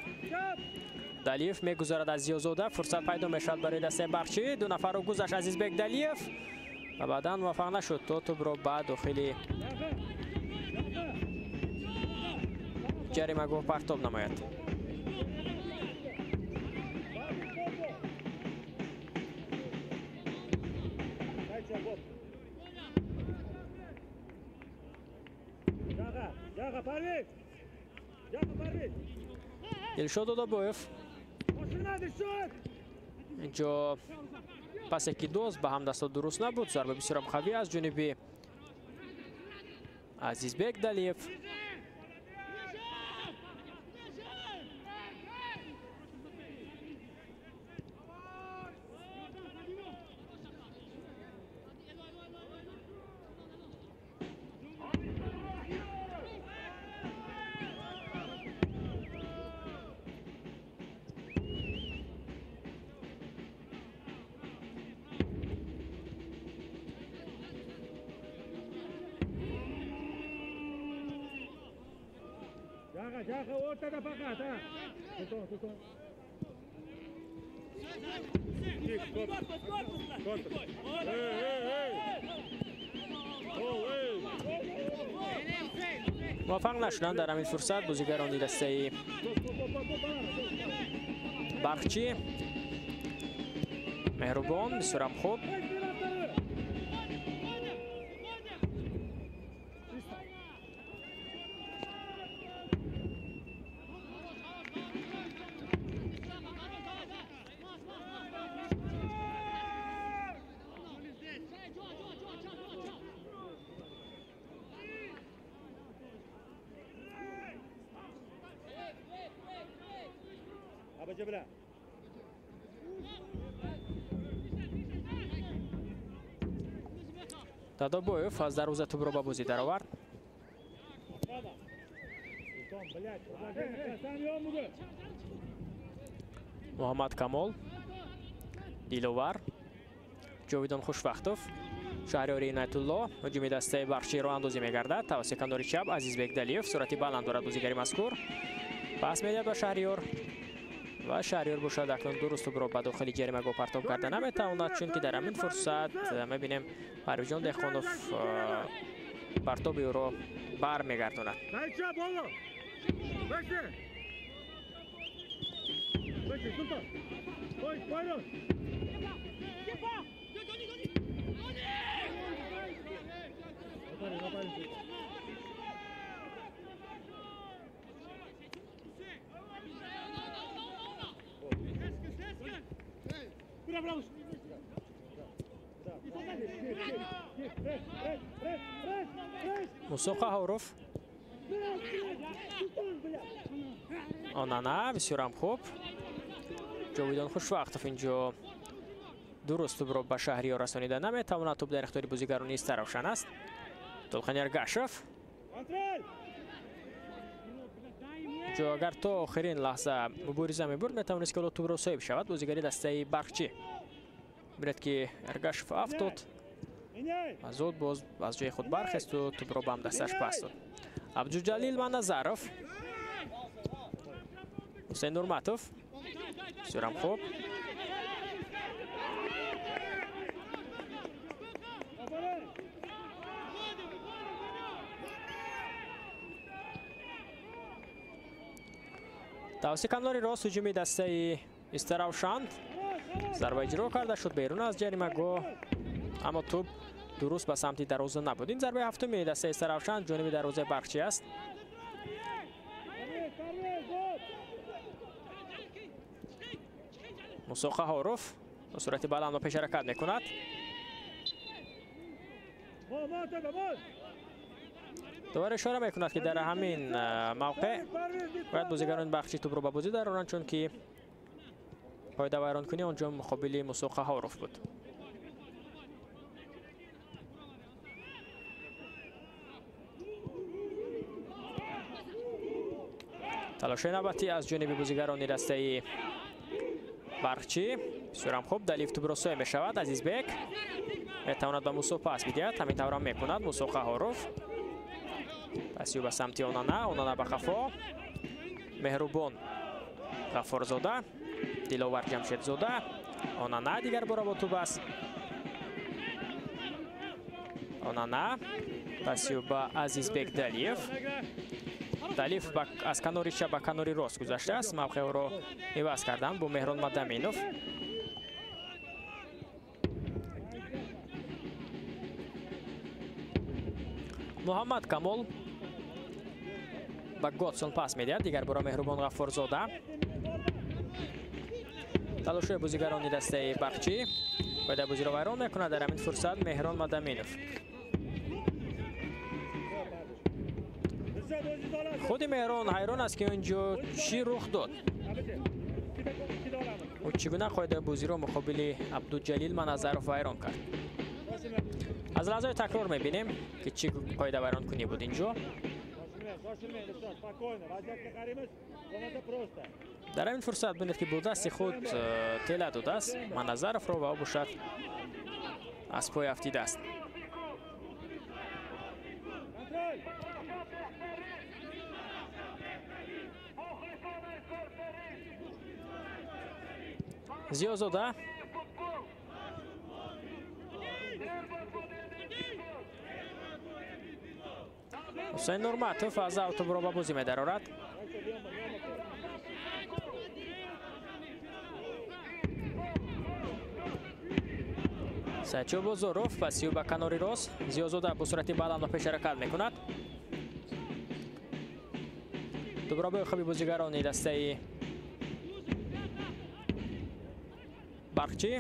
Далиев мегузарад аз Зиёзода, фурсат пайдо мешавад барои дастаи Бархчӣ. Ду нафарро гузашт Азизбек Далиев ва баъдан муваффақ нашуд то тӯбро ба дохили ҷаримагоҳ партоб намояд. Дилшод Додобоев инҷо пасе ки доз ба ҳамдасто дуруст набуд. Зарба бисёрам қавӣ аз ҷониби Азизбек Далиев. Муваффақ нашуданд дар ҳамин фурсат бозигарони дастаи Бархчӣ. Меҳрубон бисёрам хуб. Дадобоев аз дарвоза тӯбро ба бозӣ даровард. Муҳаммад Камол, Диловар, Ҷовидон Хушвақтов, Шаҳриёри Иноятулло. Ҳуҷуми дастаи Барқчӣ роҳандозӣ мегардад тавассути канори чап. Азизбек Далиев суръати баланд дорад бозигари мазкур. Пас медиҳад ба Шаҳриёр ва Шаҳриёр бошад акнун дуруст тӯбро ба дохили ҷаримагоҳ партоб карда наметавонад, чунки дар ҳамин фурсат мебинем Парвизҷон Деҳқонов партоби ӯро бармегардонад. Мусо Қаҳоров, Онана, бисёрам хуб. Ҷовидон Хушвақтов инҷо дуруст тӯбро ба Шаҳриёр расонида наметавонад. Тӯб дар ихтиёри бозигарони Истаравшан аст. Толқин Эргашев ҷо агар то охирин лаҳза мубориза мебурд, метавонист ки ҳоло тӯбро соҳиб шавад бозигари дастаи Барқчӣ. Бинед ки Эргашев афтод, зуд боз аз ҷои худ бархесту тӯбро ба ҳамдасташ пас дод. Абдуҷалил Маназаров, Ҳусейн Нурматов, бисёрам хуб. Тавассути канори рост ҳуҷуми дастаи Истаравшан. Зарба иҷро карда шуд берун аз ҷаримагоҳ, аммо тӯб дуруст ба самти дарвоза набуд. Ин зарбаи ҳафтуми дастаи Истаравшан ҷониби дарвозаи Барқчӣ аст. Мусо Қаҳоров бо суръати баланд ба пеш ҳаракат мекунад. Довар ишора мекунад, ки дар ҳамин мавқеъ бояд бозигарони Барқчӣ тӯбро ба бозӣ дароранд, чунки қоидавайронкунӣ он ҷо муқобили Мусо Қаҳоров буд. Талошҳои навбатӣ аз ҷониби бозигарони дастаи Барқчӣ. Бисёрам хуб, Далиев тӯбро соҳиб мешавад. Азизбек метавонад ба Мусо пас бидиҳад, ҳамин таврам мекунад Мусо Қаҳоров. Паси ӯ ба самти Онана, Онана ба қафо. Меҳрубон Ғаффорзода, Диловар Ҷамшедзода, Онана дигар бора бо тӯб аст. Онана паси ӯ ба Азизбек Далиев. Далиев аз канори чап ба канори рост гузаштааст. Мавқеъ ӯро иваз карданд бо Меҳрон Мадаминов. Муҳаммад Камол ба Готсон пас медиҳад, дигар бора Меҳрубон Ғаффорзода. Талошҳои бозигарони дастаи Барқчӣ қоидаи бозиро вайрон мекунад. Дар ҳамин фурсат Меҳрон Мадаминов. Худи Меҳрон ҳайрон аст, ки он ҷо чӣ рух дод. Ӯ чӣ гуна қоидаи бозиро муқобили Абдуҷалил Маназаров вайрон кард. Аз лаҳзаи такрор мебинем, ки чӣ қоида вайронкунӣ буд инҷо. Дар ҳамин фурсат бинед, ки бо дасти худ тела додааст Маназаровро ва ӯ бошад аз пой афтидааст. Зиёзода, Ҳусейн Нурматов аз ав тӯбро ба бозӣ медарорад. Саидшо Бозоров паси ӯ ба канори рост. Зиёзода бо суръати баланд ба пеш ҳаракат мекунад. Тӯбро бо хуби бозигарони дастаи Барқчӣ.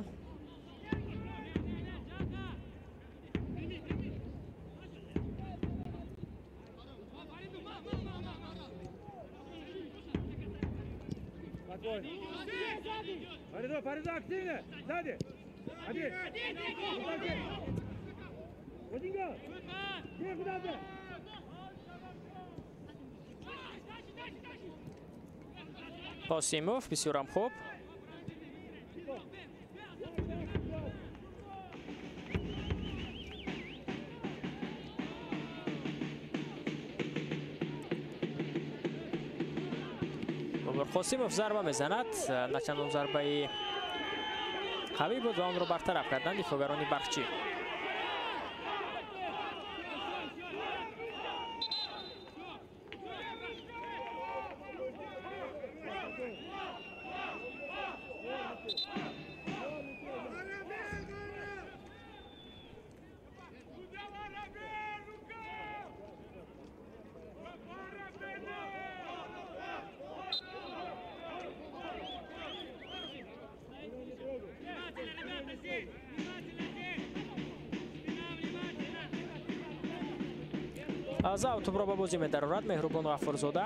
Фаридо, Фаридо, активно! Сзади! Один! Один гол! Где, куда ты?
Қосимов бисёрам хуб. Бобур Қосимов зарба мезанад. Начандон зарбаи қавӣ буд ва онро бартараф карданд дифоъгарони Барқчӣ. Зав тӯбро ба бозӣ медарорад Меҳрубон Ғаффорзода.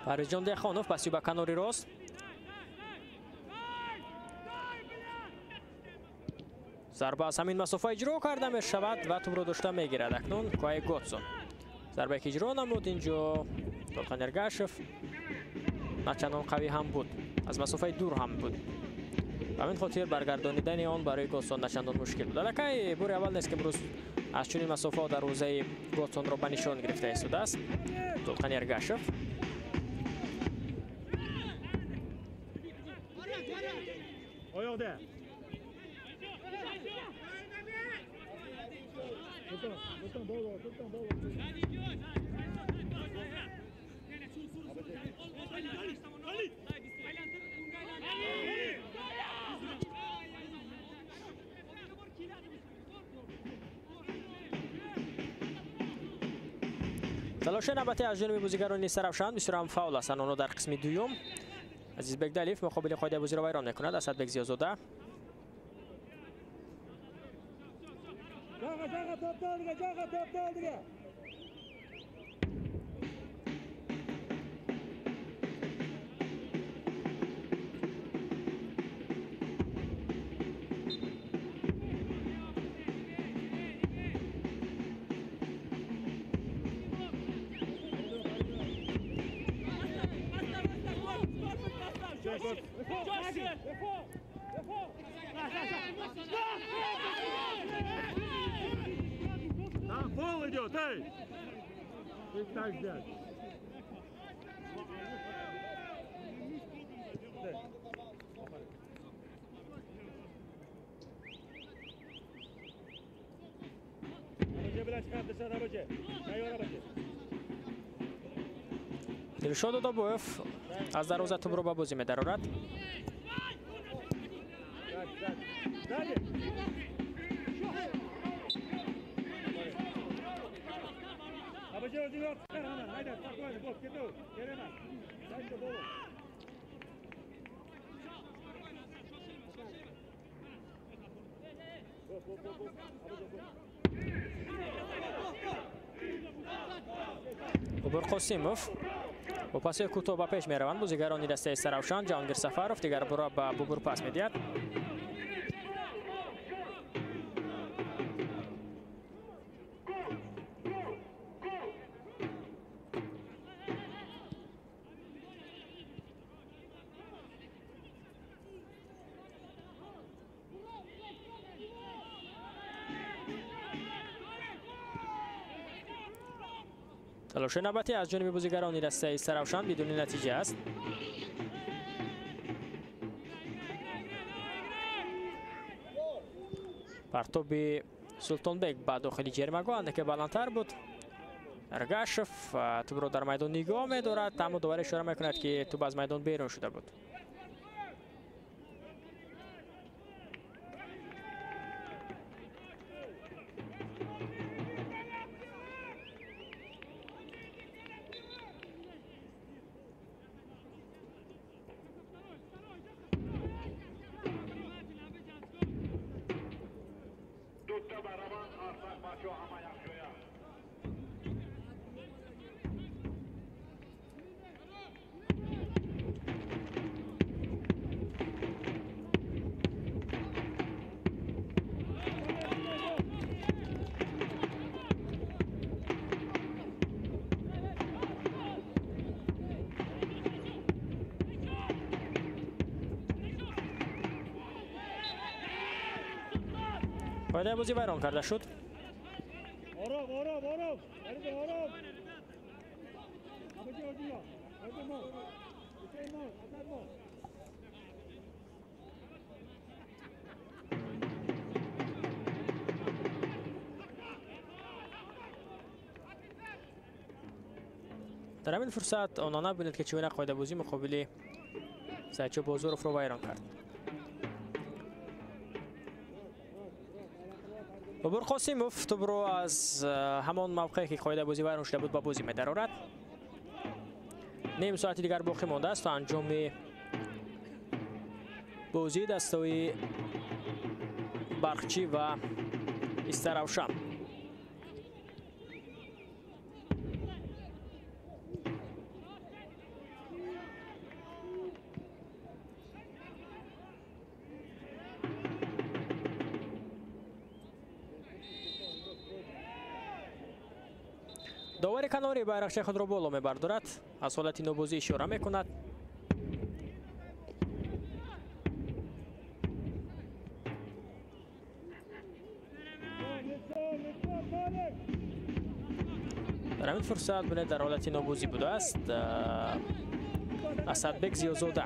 Парвизҷон Деҳқонов паси ба канори рост. Зарба аз ҳамин масофа иҷро карда мешавад ва тӯбро дошта мегирад акнун Куай Готсон. Зарбае ки иҷро намуд инҷо Толқан Эргашев начандон қавӣ ҳам буд, аз масофаи дур ҳам буд. Ба ҳамин хотир баргардонидани он барои Готсон начандон мушкил буд. Аллакай бори аввал нест ки имрӯз аз чунин масофаҳо дарвозаи Готсонро ба нишон гирифта истодааст Толқан Эргашев. Талоши навбатӣ аз ҷониби бозигарони Сарафшан бисёр ҳам фаъол ҳастанд. Онҳо дар қисми дуюм. Азизбек Далиев муқобили қоидаи бозиро вайрон мекунад. Асадбек Зиёзода.
Там фол идет, эй! Ты так взять.
Дилшод Одобоев аз дарвоза тӯбро ба бозӣ медарорад. Бобур Қосимов бо пасҳои кӯтоҳ ба пеш мераванд бозигарони дастаи Саравшан. Ҷаҳонгир Сафаров дигар бора ба Бобур пас медиҳад. Талоши навбатӣ аз ҷониби бозигарони дастаи Саравшан бидуни натиҷа аст. Партоби Султонбек ба дохили ҷаримагоҳ андаке баландтар буд. Эргашев тӯбро дар майдон нигоҳ медорад, аммо довар ишора мекунад, ки тӯб аз майдон берун шуда буд. Қоидаи бозӣ вайрон карда шуд. Дар ҳамин фурсат онона бинед, ки чӣ гуна қоидабозӣ муқобили Сайчо Бозоровро вайрон кард. Бобур Қосимов тӯбро аз ҳамон мавқее, ки қоидабозӣ вайрон шуда буд, ба бозӣ медарорад. Ним соати дигар боқӣ мондааст то анҷоми бозии дастаҳои Барқчӣ ва Истаравшан. Довари канори байрақчаи худро боло мебардорад, аз ҳолати нобозӣ ишора мекунад. Дар ҳамин фурсат бинед, дар ҳолати нобозӣ будааст Асадбек Зиёзода.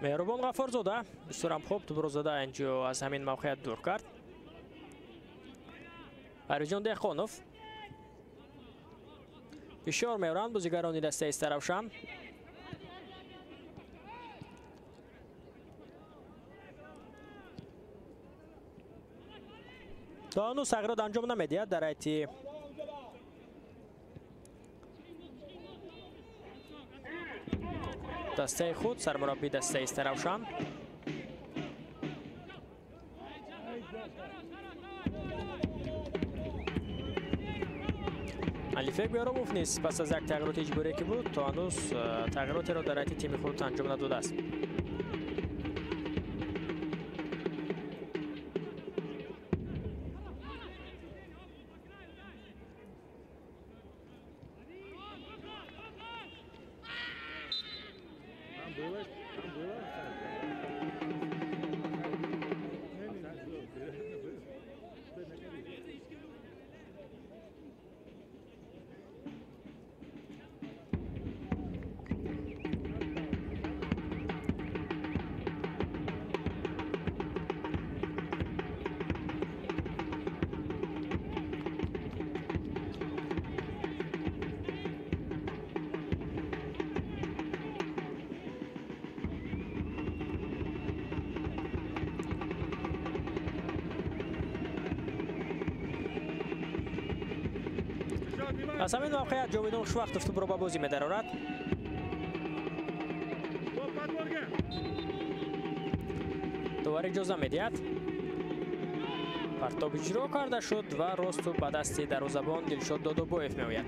Меҳрубон Ғаффорзода бисёрам хуб тӯбро зада инҷо аз ҳамин мавқеият дур кард. Парвизҷон Деҳқонов фишор меоранд бозигарони дастаи Истаравшан. То ҳанӯз тағйирот анҷом намедиҳад дар ҳайати дастаи худ сармураббии дастаи Истаравшан. Алифбек Беромов низ пас аз як тағйироти иҷборие, ки буд, то ҳанӯз тағйиротеро дар ҳайати тими худ анҷом надодааст. Аз ҳамин мавқеият Ҷовидон Хушвақтов тӯбро ба бозӣ медарорад. Довар иҷоза медиҳад. Партоб иҷро карда шуд ва рост тӯб ба дасти дарвозабон Дилшод Додобоев меояд.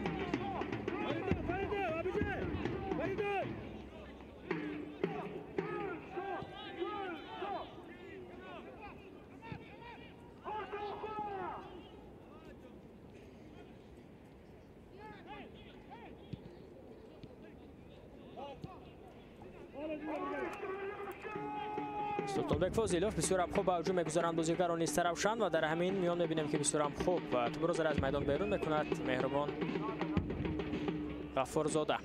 Султонбек Фозилов бисёрам хуб ба ҳуҷум мегузаранд бозигарони Истаравшан ва дар ҳамин миён мебинем, ки бисёрам хуб тӯбро зара аз майдон берун мекунад Меҳрубон Ғаффорзода.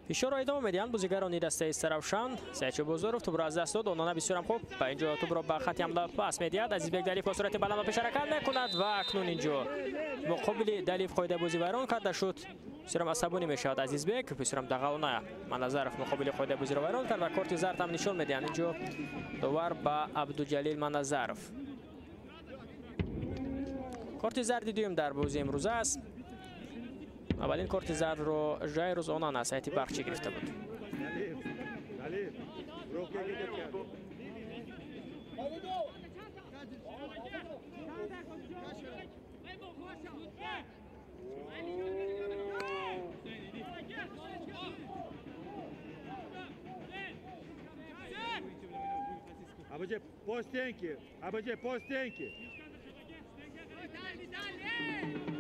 Фишорро идома медиҳанд бозигарони дастаи Истаравшан. Саидшо Бозоров тӯбро аз даст дод. Онона бисёрам хуб ба инҷо тӯбро ба хати ҳамла пас медиҳад. Азизбек Далиев бо суръати баланд ба пеш ҳаракат мекунад ва акнун инҷо муқобили Далиев қоидабозӣ вайрон карда шуд. Бисёрам асабонӣ мешавад Азизбек, бисёрам дағалона Маназаров муқобили қоидабозиро вайрон кард ва корти зард ҳам нишон медиҳанд инҷо довар ба Абдуҷалил Маназаров. Корти зарди дуюм дар бозии имрӯза аст. Аввалин корти зардро Жайрус Онан аз ҳайати Барқчӣ гирифта буд.
АБЖ по стенке, АБЖ по стенке.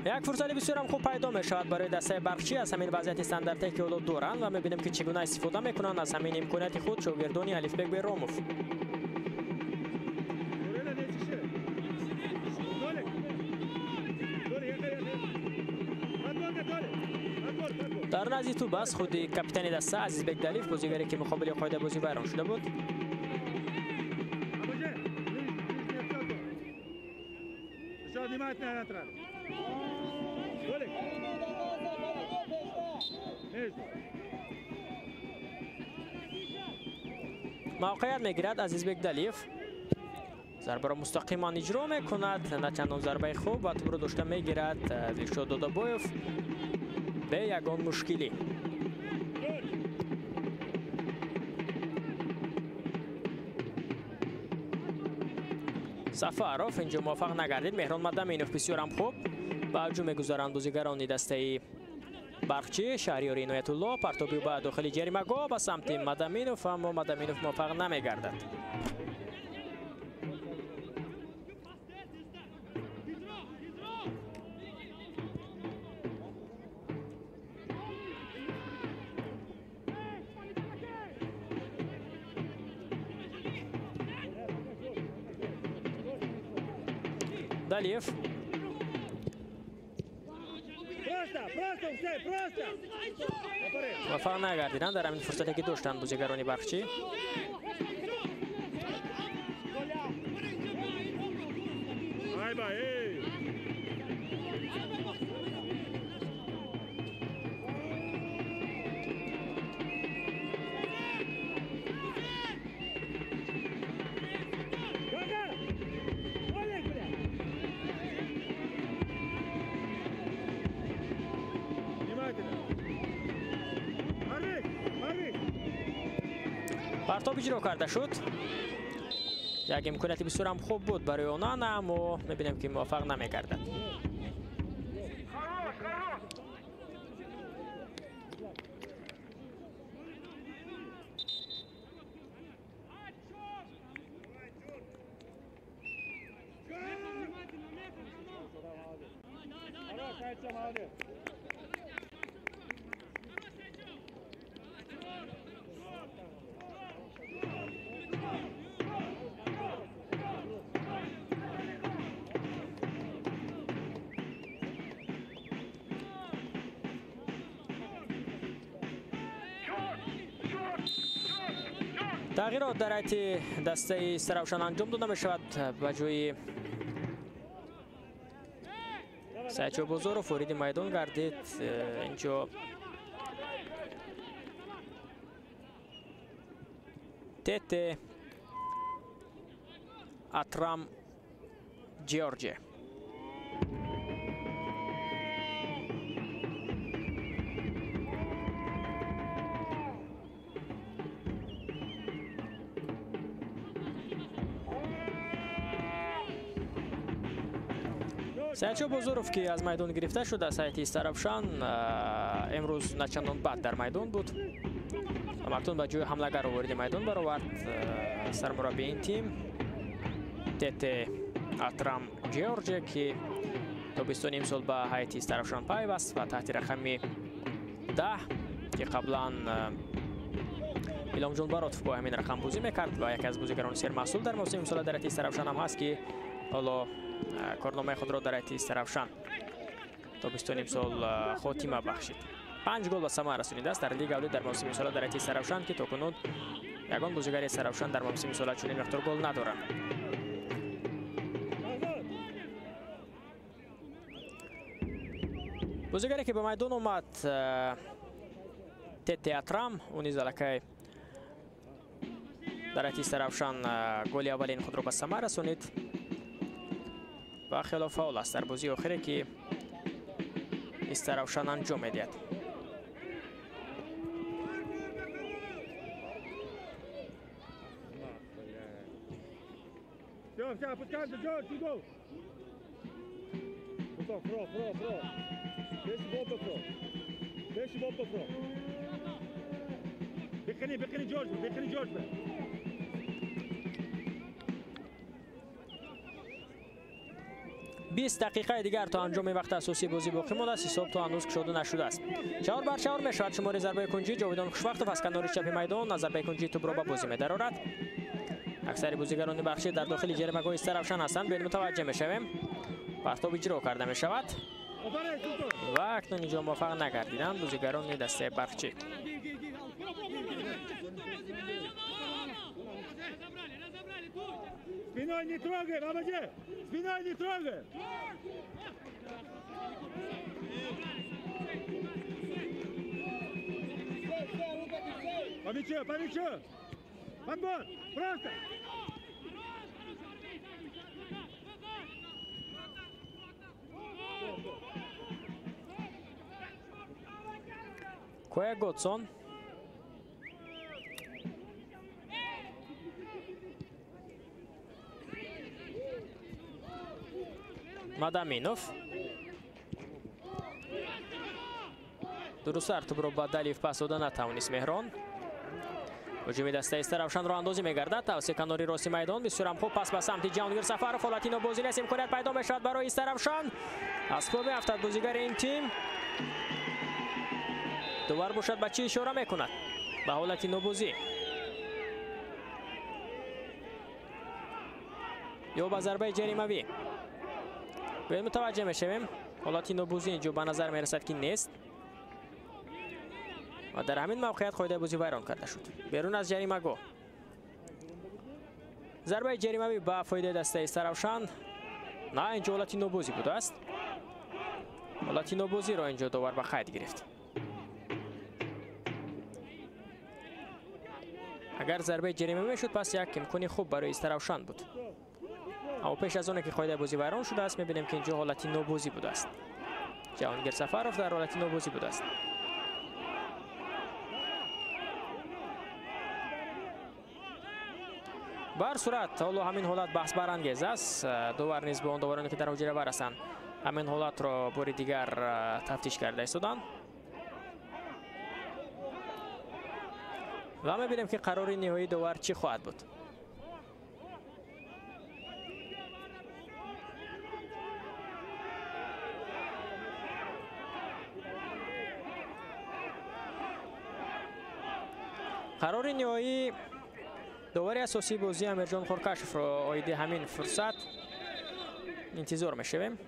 Як фурсати бисёрам хуб пайдо мешавад барои дастаи Барқчӣ аз ҳамин вазъияти стандарте ки ҳоло доранд ва мебинем ки чӣ гуна истифода мекунанд аз ҳамин имконияти худ шогирдони Алифбек Беромов. Дар назди тӯб аст худи капитани даста Азизбек Далиев, бозигаре ки муқобили қоидабозӣ вайрон шуда буд. Мавқеият мегирад Азизбек Далиев. Зарбаро мустақиман иҷро мекунад, на чандон зарбаи хуб ва тӯбро дошта мегирад Дилшод Додобоев бе ягон мушкилӣ. Сафаров инҷо муваффақ нагардид. Меҳрон Мадаминов бисёрам хуб ба ҳуҷум мегузаранд бозигарони дастаи Барқчӣ. Шаҳриёри Иноятулло партоби ба дохили ҷаримагоҳ ба самти Мадаминов, аммо Мадаминов муваффақ намегардад. Далиев. Муваффақ нагардиданд дар ҳамин фурсате ки доштанд бозигарони Барқчӣ. Партоб иҷро карда шуд. Як имконияти бисёрам хуб буд барои Онана, аммо мебинем ки муваффақ намегардад. Тағйирот дар ҳайати дастаи Истаравшан анҷом дода мешавад. Ба ҷои Саидшо Бозоров вориди майдон гардид. Инҷо Тете Атрам Ҷеорҷе. Саидшо Бозоров ки аз майдон гирифта шуд аз ҳайати Истаравшан, имрӯз начандон бад дар майдон буд. Мартун ба ҷои ҳамлагарро вориди майдон баровард. Сармураббии ин тим Тете Атрам Ҷеорҷе ки тобистони имсол ба ҳайати Истаравшан пайваст ва таҳти рақами 10 ки қаблан Иломҷон Баротов бо ҳамин рақам бозӣ мекард ва яке аз бозигарони сермаҳсул дар мавсими имсола дар ҳайати Истаравшан ҳам ҳаст ки ҳоло корномаи худро дар ҳайати Истаравшан тобистони имсол хотима бахшид. 5 гол ба самар расонидааст дар лига аввали дар мавсими сола дар ҳайати Истаравшан, ки то кунун ягон бозигари Истаравшан дар мавсими сола чунин миқдор гол надорад. Бозигаре ки ба майдон омад Тете Атрам, ӯ низ аллакай дар ҳайати Истаравшан голи аввалин худро ба самар расонид ва хело фаъол аст дар бозии охире ки Истаравшан анҷом медиҳад. 20 дақиқаи дигар то анҷоми вақти асосии бозӣ боқӣ мондааст. Ҳисоб то ҳанӯз кушода нашудааст. 4-4 мешавад шумори зарбаи кунҷӣ. Ҷовидон Хушвақтов аз канори чапи майдон аз зарбаи кунҷӣ тӯбро ба бозӣ медарорад. Аксари бозигарони бахшӣ дар дохили ҷаримагоҳи Истаравшан ҳастанд. Биёед мутаваҷҷеҳ мешавем. Партоб иҷро карда мешавад ва акнун инҷо муваффақ нагардиданд бозигарони дастаи Барқчӣ.
Спиной не трогай, Бабаджи! Спиной не трогай! По мячу, по мячу! Подбор! Просто!
Коя Готсон. Мадаминов. Дурустар тӯбро ба Далиев пас дода натавонист Меҳрон. Ҳуҷуми дастаи Истаравшан роҳандозӣ мегардад. Тавассути канори рости майдон бисёрам хуб пас ба самти Ҷаҳонгир Сафаров. Ҳолати нобозӣ нест, имконият пайдо мешавад барои Истаравшан. Аз по меафтад бозигари ин тим. Довар бошад ба чӣ ишора мекунад? Ба ҳолати нобозӣ ё ба зарбаи ҷаримавӣ. Биёед мутаваҷҷеҳ мешавем. Ҳолати нобозӣ инҷо ба назар мерасад ки нест ва дар ҳамин мавқеият қоидаи бозӣ вайрон карда шуд. Берун аз ҷаримагоҳ. Зарбаи ҷаримавӣ ба фоидаи дастаи Истаравшан. На, инҷо ҳолати нобозӣ будааст. Ҳолати нобозиро инҷо довар ба қайд гирифт. Агар зарбаи ҷарима мешуд, пас як имкони хуб барои Истаравшан буд. Аммо пеш аз оне ки қоидаи бозӣ вайрон шудааст, мебинем ки инҷо ҳолати нобозӣ будааст. Ҷаҳонгир Сафаров дар ҳолати нобозӣ будааст. Ба ҳар сурат, ҳоло ҳамин ҳолат баҳсбарангез аст. Довар низ бо он довароне ки дар ҳуҷра барасанд, ҳамин ҳолатро бори дигар тафтиш карда истоданд. Ва мебинем ки қарори ниҳоии довар чӣ хоҳад буд. Қарори ниҳоии довари асосии бозӣ Амирҷон Хуркашевро оиди ҳамин фурсат интизор мешавем.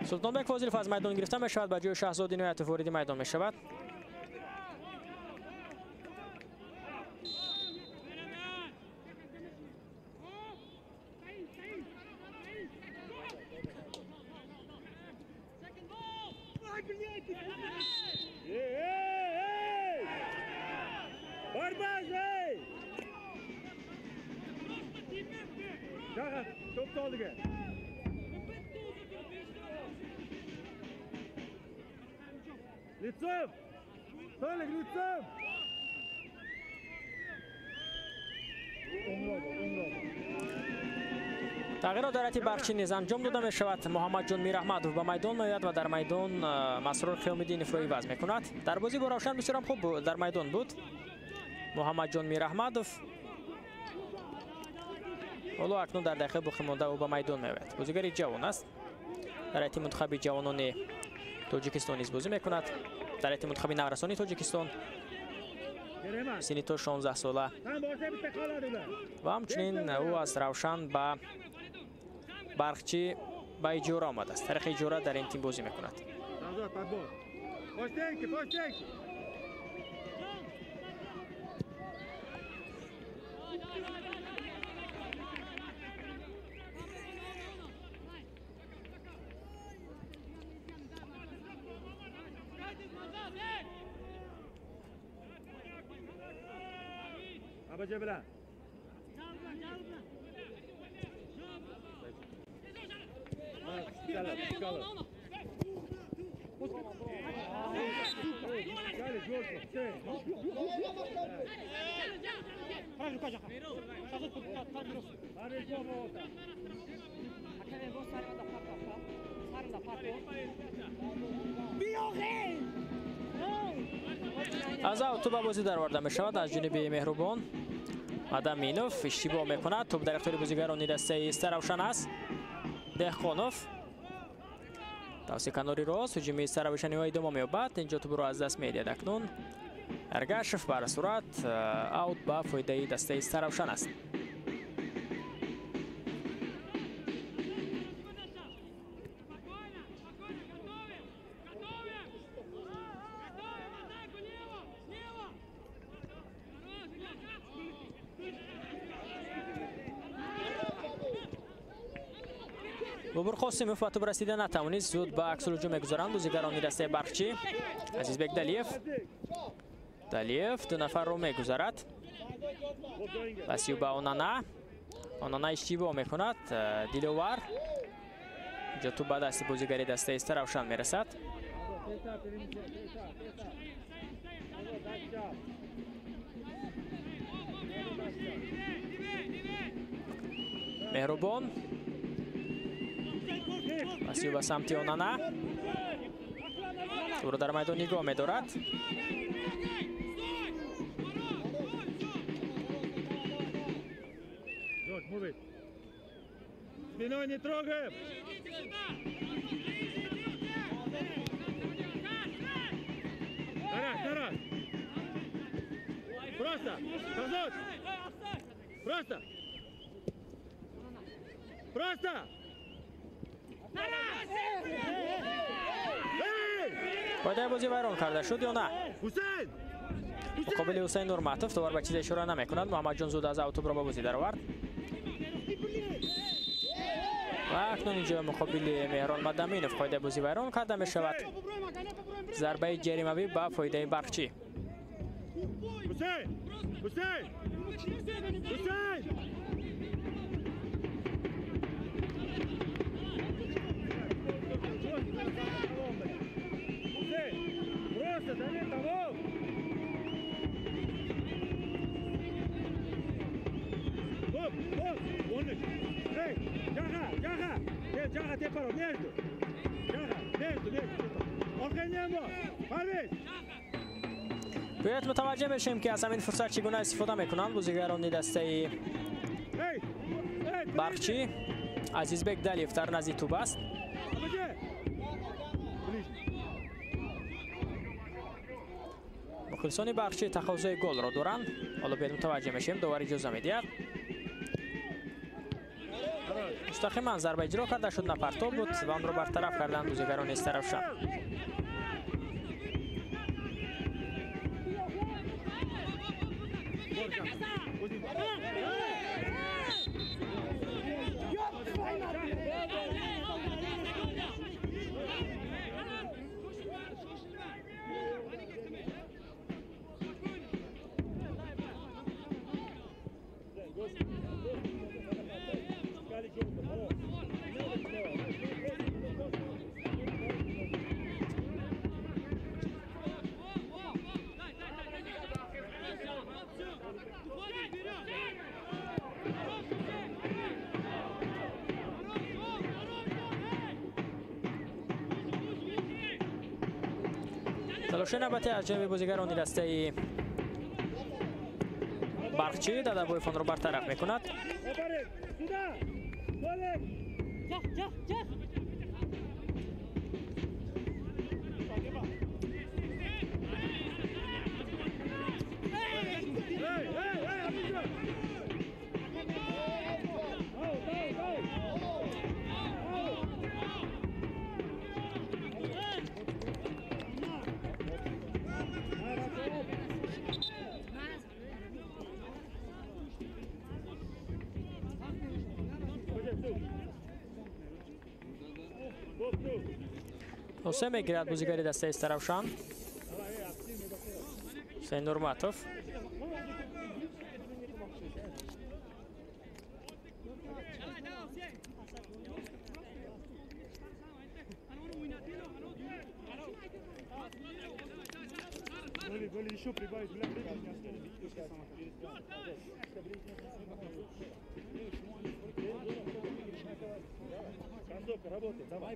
Султонбек Фозилов аз майдон гирифта мешавад, ба ҷои Шаҳзод Иноятов вориди майдон мешавад.
Лицом! Толик, лицом!
Тағйирот дар ҳайати Барқчӣ низ анҷом дода мешавад. Муҳаммадҷон Мираҳмадов ба майдон меояд ва дар майдон Масрур Қиёмиддиновро иваз мекунад. Дар бозӣ бо Равшан бисёрам хуб дар майдон буд Муҳаммадҷон Мираҳмадов. Ҳоло акнун дар дақиқаи боқимонда ӯ ба майдон меояд. Бозигари ҷавон аст. Дар ҳайати мунтахаби ҷавонони Тоҷикистон низ бозӣ мекунад. Дар ҳайати мунтахаби наврасони Тоҷикистон. Синни то 16 сола ва ҳамчунин ӯ аз Равшан ба Барқчӣ ба иҷора омадааст. Тариқи иҷора дар ин тим бозӣ мекунад. Аз аут тӯб ба бозӣ дароварда мешавад аз ҷониби Меҳрубон. Адаминов иштибоҳ мекунад. Тӯб дар ихтиёри бозигарони дастаи Истаравшан аст. Деҳқонов тавсияи канори рост, ҳуҷуми Истаравшаниҳо идома меёбад. Инҷо тӯбро аз даст медиҳад акнун Эргашев. Бар сурат аут ба фоидаи дастаи Истаравшан аст. Бобур Қосимов ба тӯб расида натавонист. Зуд ба аксулҳуҷум мегузаранд бозигарони дастаи Барқчӣ. Азизбек Далиев. Далиев ду нафарро мегузарад. Пасиу ба Онана. Онана иштибоҳ мекунад. Диловар. Инҷо тӯб ба дасти бозигари дастаи Истаравшан мерасад. Меҳрубон пасиу ба самти Онана. Тӯбро дар майдон нигоҳ медорад.
Спиной не трогаем! Тарас, Тарас! Просто! Шахзод! Просто! Просто!
Қоидаи бозӣ вайрон карда шуд ё на? Муқобили Ҳусайн Нурматов довар ба чизе ишора намекунад. Муҳаммадҷон зуд аз аут тӯбро ба бозӣ даровард ва акнун инҷо муқобили Меҳрон Мадаминов қоидаи бозӣ вайрон карда мешавад. Зарбаи ҷаримавӣ ба фоидаи Барқчӣ. Биёед мутаваҷҷеҳ мешавем, ки аз ҳамин фурсат чӣ гуна истифода мекунанд бозигарони дастаи Барқчӣ. Азизбек Далиев дар назди тӯб аст. Мухлисони Барқчӣ тақозои голро доранд. Ҳоло биёед мутаваҷҷеҳ мешавем, довар иҷоза медиҳад. Мустақиман зарба иҷро карда шуд, напартоб буд ва онро бартараф карданд бозигарони Истаравшан. Талоши навбатӣ аз ҷониби бозигарони дастаи Барқчӣ Дадабоев онро бартараф мекунад. Осе мегирад бозигари дастаи Истаравшан. Ҳусейн Нурматов.
Еще прибавить, бля, работай, давай.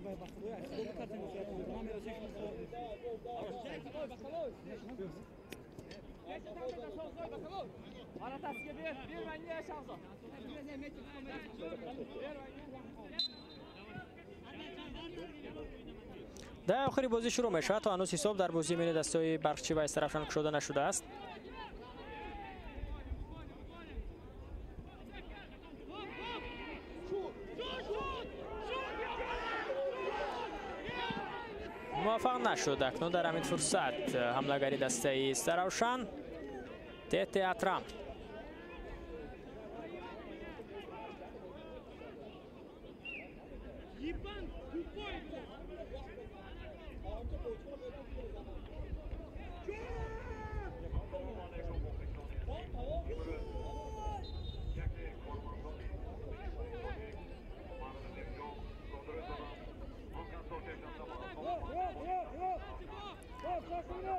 Дар охири бозӣ шурӯъ мешавад, то ҳанӯз ҳисоб дар бозии миёни дастаҳои Барқчӣ ва Истаравшан кушода нашудааст. Муваффақ нашуд акнун дар ҳамин фурсат ҳамлагари дастаи Истаравшан Тете Атрам.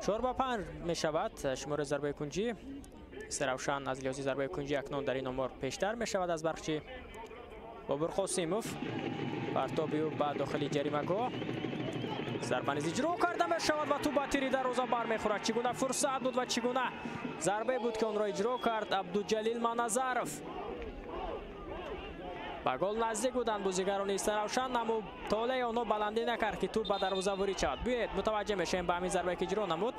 Чор ба панҷ мешавад шумори зарбаи кунҷӣ. Истаравшан аз лиҳози зарбаи кунҷӣ акнун дар ин омор пештар мешавад аз Барқчӣ. Бобур Қосимов партоби ӯ ба дохили ҷаримагоҳ. Зарба низ иҷро карда мешавад ва тӯб ба тири дарвоза бармехӯрад. Чӣ гуна фурсат буд ва чӣ гуна зарбае буд, ки онро иҷро кард Абдуҷалил Маназаров. Ба гол наздик буданд бозигарони Истаравшан, аммо толеи онҳо баландӣ накард, ки тӯб ба дарвоза ворид шавад. Биёед мутаваҷҷеҳ мешавем ба ҳамин зарбае, ки иҷро намуд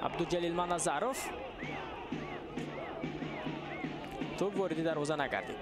Абдуҷалил Маназаров. Тӯб вориди дарвоза нагардид.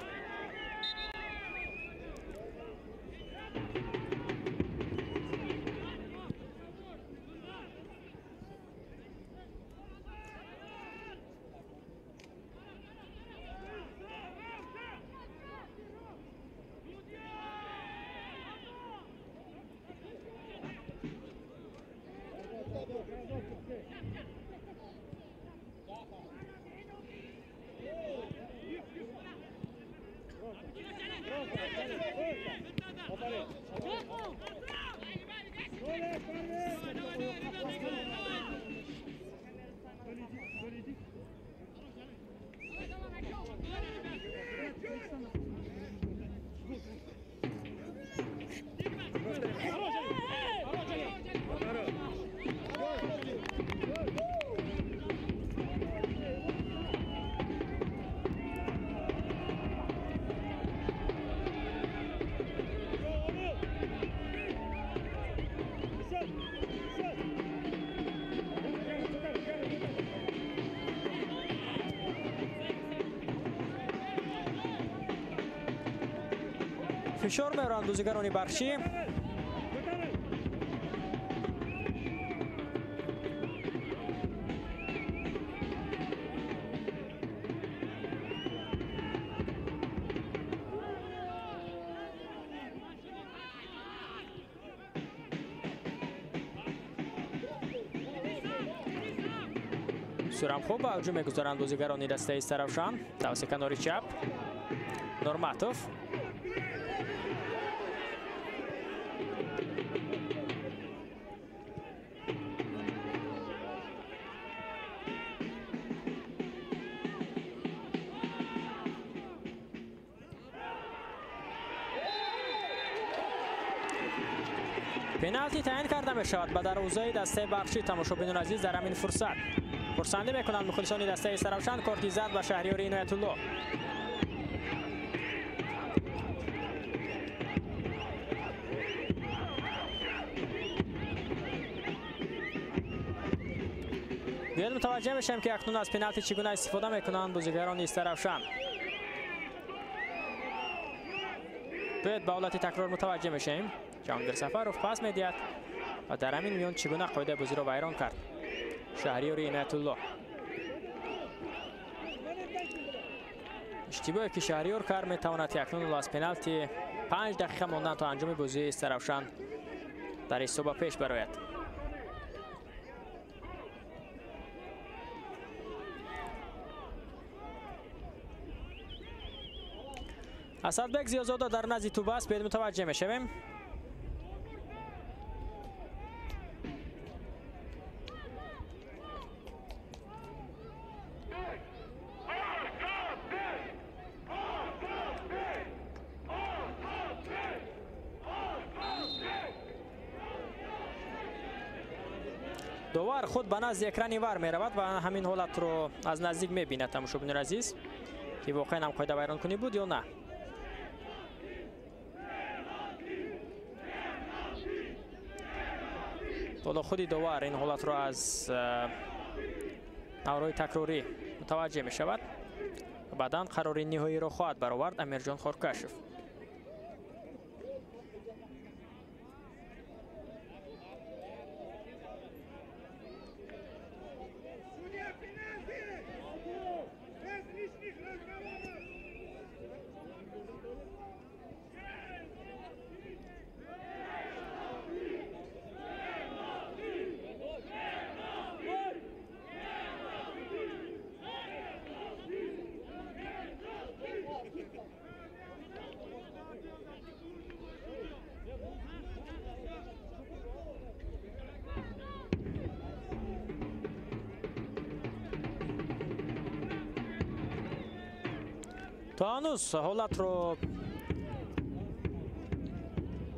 Фишор меоранд бозигарони Барқчӣ. Сурам хуб ба ҳуҷум мегузоранд бозигарони дастаи Истаравшан. Тавассути канори чап Нурматов. Пеналти таъин карда мешавад ба дарвозаи дастаи Барқчӣ. Тамошобинони азиз, дар ҳамин фурсат хурсандӣ мекунанд мухлисони дастаи Истаравшан. Корти зард ба Шаҳриёри Иноятулло. Биёед мутаваҷҷеҳ мешавем, ки акнун аз пеналти чӣ гуна истифода мекунанд бозигарони Истаравшан. Биёед ба ҳолати такрор мутаваҷҷеҳ мешавем. Ҷаҳонгир Сафаров пас медиҳад ва дар ҳамин миён чӣ гуна қоидаи бозиро вайрон кард Шаҳриёри Иноятулло. Иштибоҳе, ки Шаҳриёр кард, метавонад ки акнун аз пеналти 5 дақиқа мондан то анҷоми бозии Истаравшан Дар ҳисоба пеш барояд. Асадбек Зиёзода дар назди туба аст, бед мутаваҷҷеҳ мешавем. Довар худ ба назди экрани вар меравад ва ҳамин ҳолатро аз наздик мебинад тамошобинони азиз, ки воқеан ҳам қоидавайронкунӣ буд ё на. Ҳоло худи довар ин ҳолатро аз наврои такрорӣ мутаваҷҷеҳ мешавад. Баъдан қарори ниҳоиро хоҳад баровард Амирҷон Хоркашев. То ҳанӯз ҳолатро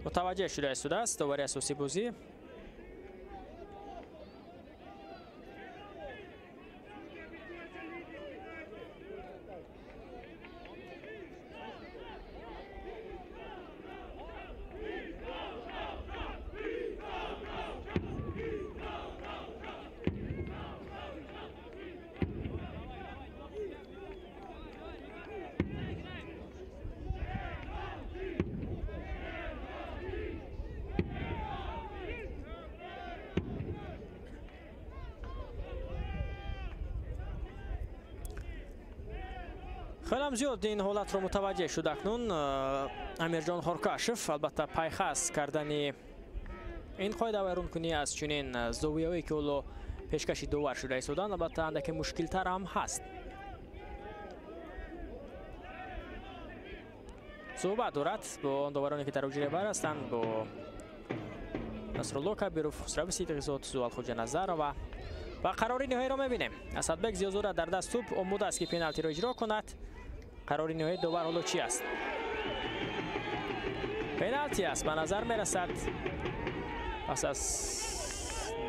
мутаваҷҷеҳ шуда истодааст довари асосии бозӣ. Хелам зиёд ин ҳолатро мутаваҷҷеҳ шуд акнун Амирҷон Хоркашев. Албатта, пайхас кардани ин қоидавайронкунӣ аз чунин зовияҳое, ки ҳоло пешкаши довар шуда истоданд, албатта андаке мушкилтар ҳам ҳаст. Суҳбат дорад бо он довароне, ки дар ҳуҷраи вар ҳастанд, бо Насрулло Кабиров, Хусрави Сидиқзод, Зуал Хоҷаназарова. Ва қарори ниҳоиро мебинем. Асадбек Зиёзода дар даст туп омода аст, ки пеналтиро иҷро кунад. Қарори ниҳоии довар ҳоло чӣ аст? Пеналти аст, ба назар мерасад. Пас аз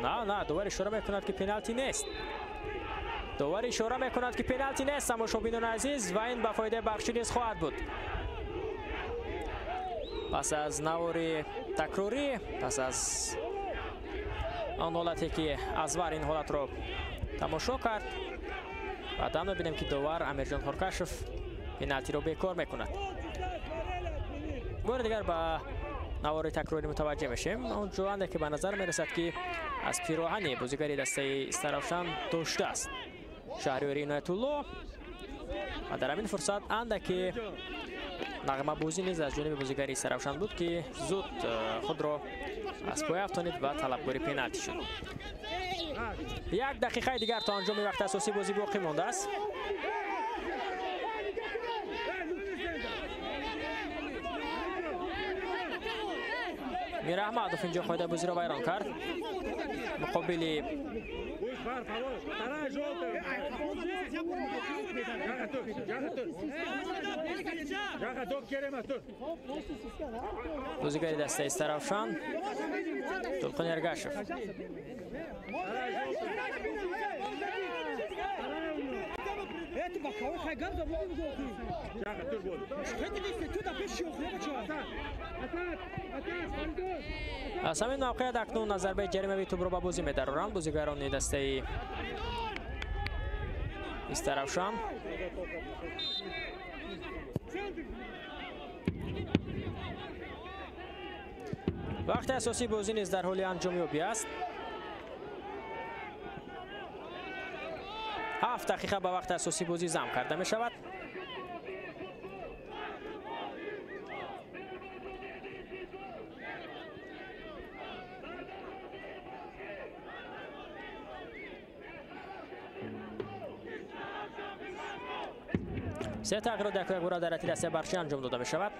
на, довар ишора мекунад, ки пеналти нест. Довар ишора мекунад, ки пеналти нест, тамошобинони азиз, ва ин ба фоидаи Бахчӣ низ хоҳад буд. Пас аз навори такрорӣ, пас аз он ҳолате, ки Азвар ин ҳолатро тамошо кард, баъдан мебинем, ки довар Амирҷон Хоркашев пеналтиро бекор мекунад. Бори дигар ба навори такрорӣ мутаваҷҷеҳ мешем. Он ҷо ки ба назар мерасад, ки аз пироҳани бозигари дастаи Истаравшан доштааст Шаҳриёри Иноятулло, ва дар ҳамин фурсат андаке нағмабозӣ низ аз ҷониби бозигари Истаравшан буд, ки зуд худро аз пой афтонид ва талабгори пеналти шуд. Як дақиқаи дигар то анҷоми вақти асосии бозӣ боқӣ мондааст. Мираҳмадов инҷо қоидабозиро вайрон кард муқобили бозигари дастаи Истаравшан Тулқин Эргашев. Аз ҳамин мавқеият акнун аз зарбаи ҷаримавии тӯбро ба бозӣ медароранд бозигарони дастаи Истаравшан. Вақти асосии бозӣ низ дар ҳоли анҷомёбӣ аст. 7 дақиқа ба вақти асосии бозӣ зам карда мешавад. Се тағйирот яку якбора дар ҳайати дастаи Барқчӣ анҷом дода мешавад.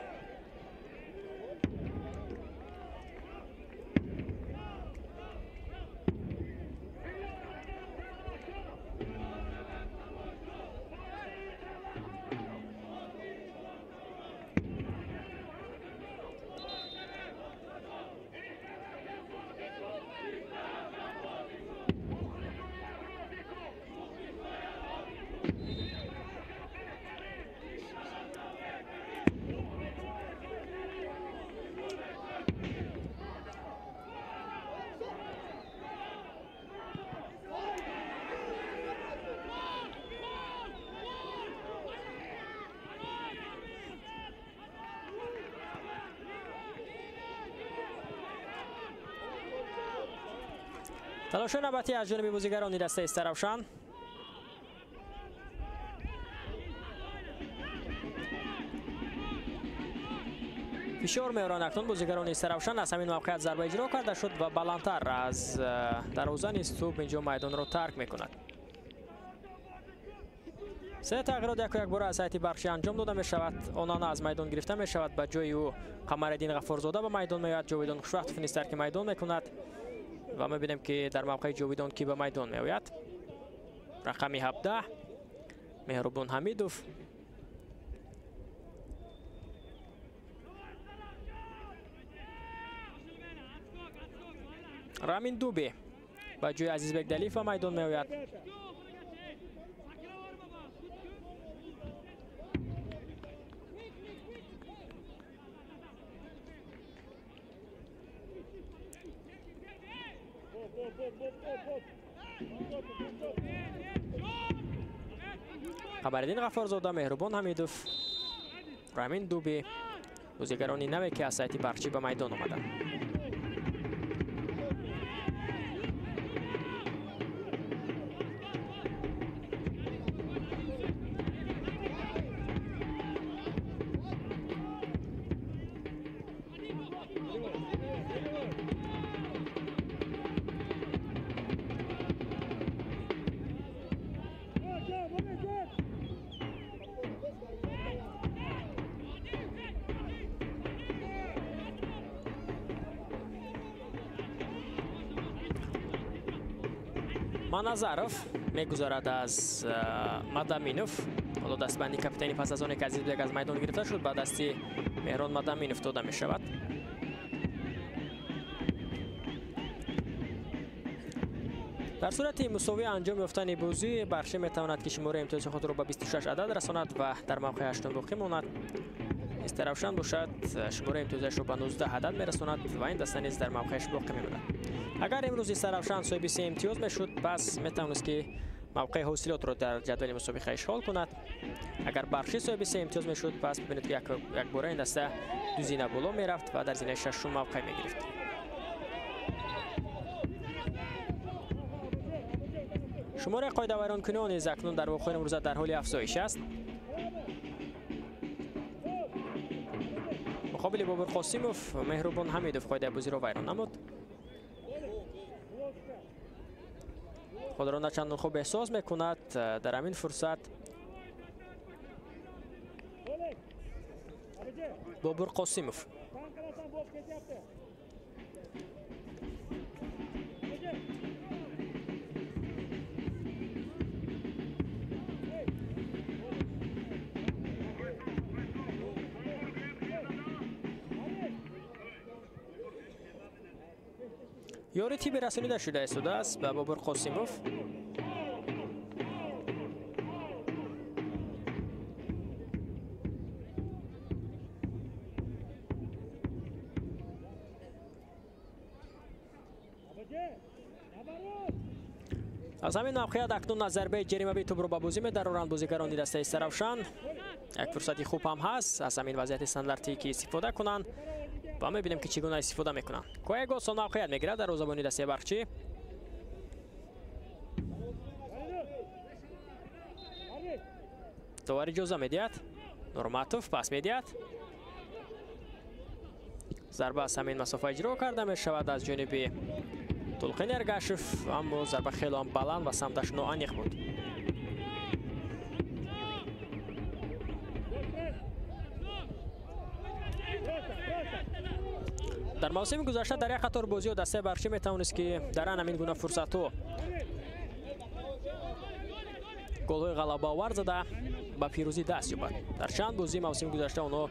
Талоши навбатӣ аз ҷониби бозигарони дастаи Истаравшан. Фишор меоранд акнун бозигарони Истаравшан. Аз ҳамин мавқеият зарба иҷро карда шуд ва баландтар аз дарвоза низ тӯб инҷо майдонро тарк мекунад. Се тағйирот яку якбора аз ҳайати Барқчӣ анҷом дода мешавад. Онана аз майдон гирифта мешавад, ба ҷои ӯ Қамариддин Ғаффорзода ба майдон меояд. Ҷовидон Хушвақтов низ тарки майдон мекунад ва мебинем ки дар мавқеи Ҷовидон ки ба майдон меояд. Рақами 17 Меҳрубон Ҳамидов. Рамин Дуби ба ҷои Азизбек Далиев ба майдон меояд. Қамариддин Ғаффорзода, Меҳрубон Ҳамидов, Рамин Дуби бозигарони наве ки аз сайти Барқчӣ ба майдон омаданд. Маназаров мегузарад аз Мадаминов. Ҳоло дастбанди капитани пас аз оне ки Азизбек аз майдон гирифта шуд, ба дасти Меҳрон Мадаминов дода мешавад. Дар сурати мусовӣ анҷом ёфтани бозӣ, Барқчӣ метавонад ки шумораи имтиёзи худро ба 26 адад расонад ва дар мавқеи ҳаштум боқӣ монад. Истаравшан бошад, шумораи имтиёзашро ба 19 адад мерасонад ва ин даста низ дар мавқеаш боқӣ мемонад. Агар имрӯз Истаравшан соҳиби 3 имтиёз мешуд, пас метавонист ки мавқеи ҳосилотро дар ҷадвали мусобиқа ишғол кунад. Агар Барқчӣ соҳиби 3 имтиёз мешуд, пас бибинед ки якбора ин даста ду зина боло мерафт ва дар зинаи шашум мавқеъ мегирифт. Шумораи қоидавайронкуниҳо низ акнун дар вохӯри имрӯза дар ҳоли афзоиш аст. Муқобили Бобур Қосимов Меҳрубон Ҳамидов қоидаи бозиро вайрон намуд. Худро начандон хуб эҳсос мекунад. Дар ҳамин фурсат Бобур Қосимов ёри тиби расонида шуда истодааст ба Бобур Қосимов. Аз ҳамин мавқеият акнун аз зарбаи ҷаримавии тӯбро ба бозӣ медароранд бозигарони дастаи Истаравшан. Як фурсати хуб ҳам ҳаст аз ҳамин вазъияти стандартӣ ки истифода кунанд ва мебинем ки чӣ гуна истифода мекунанд. Коего сон мавқеият мегирад дар розабони дастаи Барқчӣ. Довар иҷоза медиҳад. Нурматов пас медиҳад. Зарба аз ҳамин масофа иҷро карда мешавад аз ҷониби Тулқин Эргашев, аммо зарба хеле ҳам баланд ва самташ ноаниқ буд. Дар мавсими гузашта дар як қатор бозиҳо дастаи Барқчӣ метавонист, ки дар ҳамин гуна фурсатҳо голҳои ғалабаовар зада ба пирӯзӣ даст ёбад. Дар чанд бозии мавсими гузашта онҳо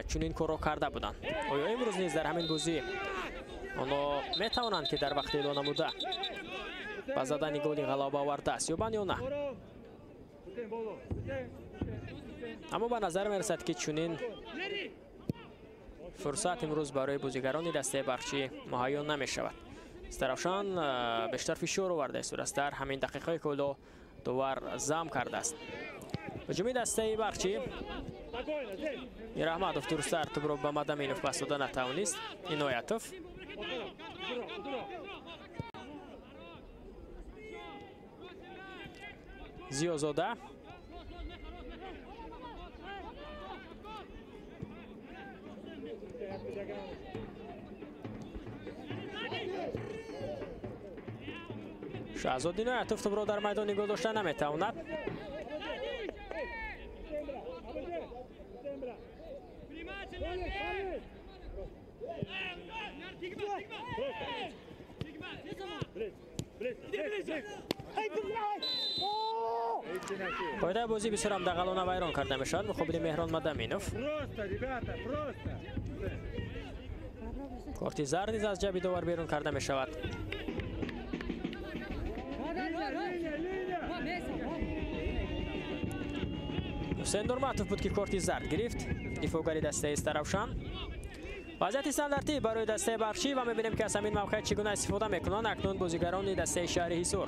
чунин корро карда буданд. Оё имрӯз низ дар ҳамин бозӣ онҳо метавонанд, ки дар вақти эълон намуда ба задани голи ғалабаовар даст ёбанд ё на? Аммо ба назар мерасад, ки чунин фурсат имрӯз барои бозигарони дастаи Барқчӣ муҳайё намешавад. Истаравшан бештар фишор оварда истодааст дар ҳамин дақиқаое, ки ҳоло довар зам кардааст. Ҳуҷуми дастаи Барқчӣ. Мираҳмадов дурусттар тӯбро ба Мадаминов пас дода натавонист. Иноятов. Зиёзода. Шаҳзод Иноятов тӯбро дар майдон нигоҳ дошта наметавонад. Қоидаи бозӣ бисёрам дағалона вайрон карда мешавад муқобили Меҳрон Мадаминов. Корти зард низ аз ҷаби довар берун карда мешавад. Ҳусейн Нурматов буд, ки корти зард гирифт, дифоъгари дастаи Истаравшан. Вазъияти стандартӣ барои дастаи Барқчӣ ва мебинем, ки аз ҳамин мавқеият чӣ гуна истифода мекунанд акнун бозигарони дастаи шаҳри Ҳисор.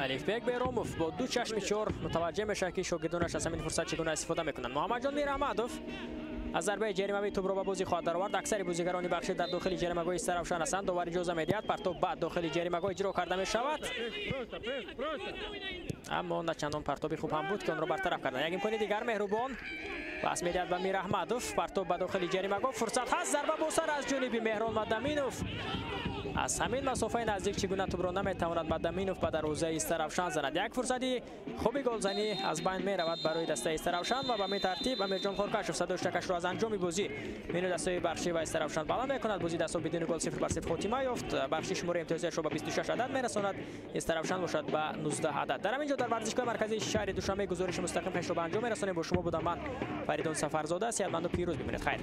Алифбек Беромов бо ду чашми чор мутаваҷҷеҳ мешавад, ки шогирдонаш аз ҳамин фурсат чӣ гуна истифода мекунанд. Муҳаммадҷон Мираҳмадов аз зарбаи ҷаримавӣ тӯбро ба бозӣ хоҳад даровард. Аксари бозигарони Барқчӣ дар дохили ҷаримагоҳи Истаравшан ҳастанд. Довар иҷоза медиҳад, партоб ба дохили ҷаримагоҳ иҷро карда мешавад. Аммо на чандон партоби хуб ҳам буд, ки онро бартараф карданд. Як имкони дигар Меҳрубон пас медиҳад ба Мираҳмадов. Партоб ба дохили ҷаримагоҳ, фурсат ҳаст, зарба бо сар аз ҷониби Меҳрон Мадаминов. Аз ҳамин масофаи наздик чӣ гуна тӯбро наметавонад Мадаминов ба дарвозаи Истаравшан занад. Як фурсати хуби голзанӣ аз байн меравад барои дастаи Истаравшан ва ба ҳамин тартиб Амирҷон Хоркашов садои штакашро аз анҷоми бозӣ миёни дастаи Барқчӣ ва Истаравшан баланд мекунад. Бозӣ дастҳо бидуни гол 0-0 хотима ёфт. Барқчӣ шумораи имтиёзиашро ба 26 адад мерасонад, Истаравшан бошад ба 19 адад. Дар ҳамин ҷо дар варзишгоҳи марказии шаҳри Душанбе гузориши мустақим хешро ба анҷом мерасонем. Бо шумо будам ман, Фаридун Сафарзода. Сеҳатманду пирӯз бимонед. Хайр.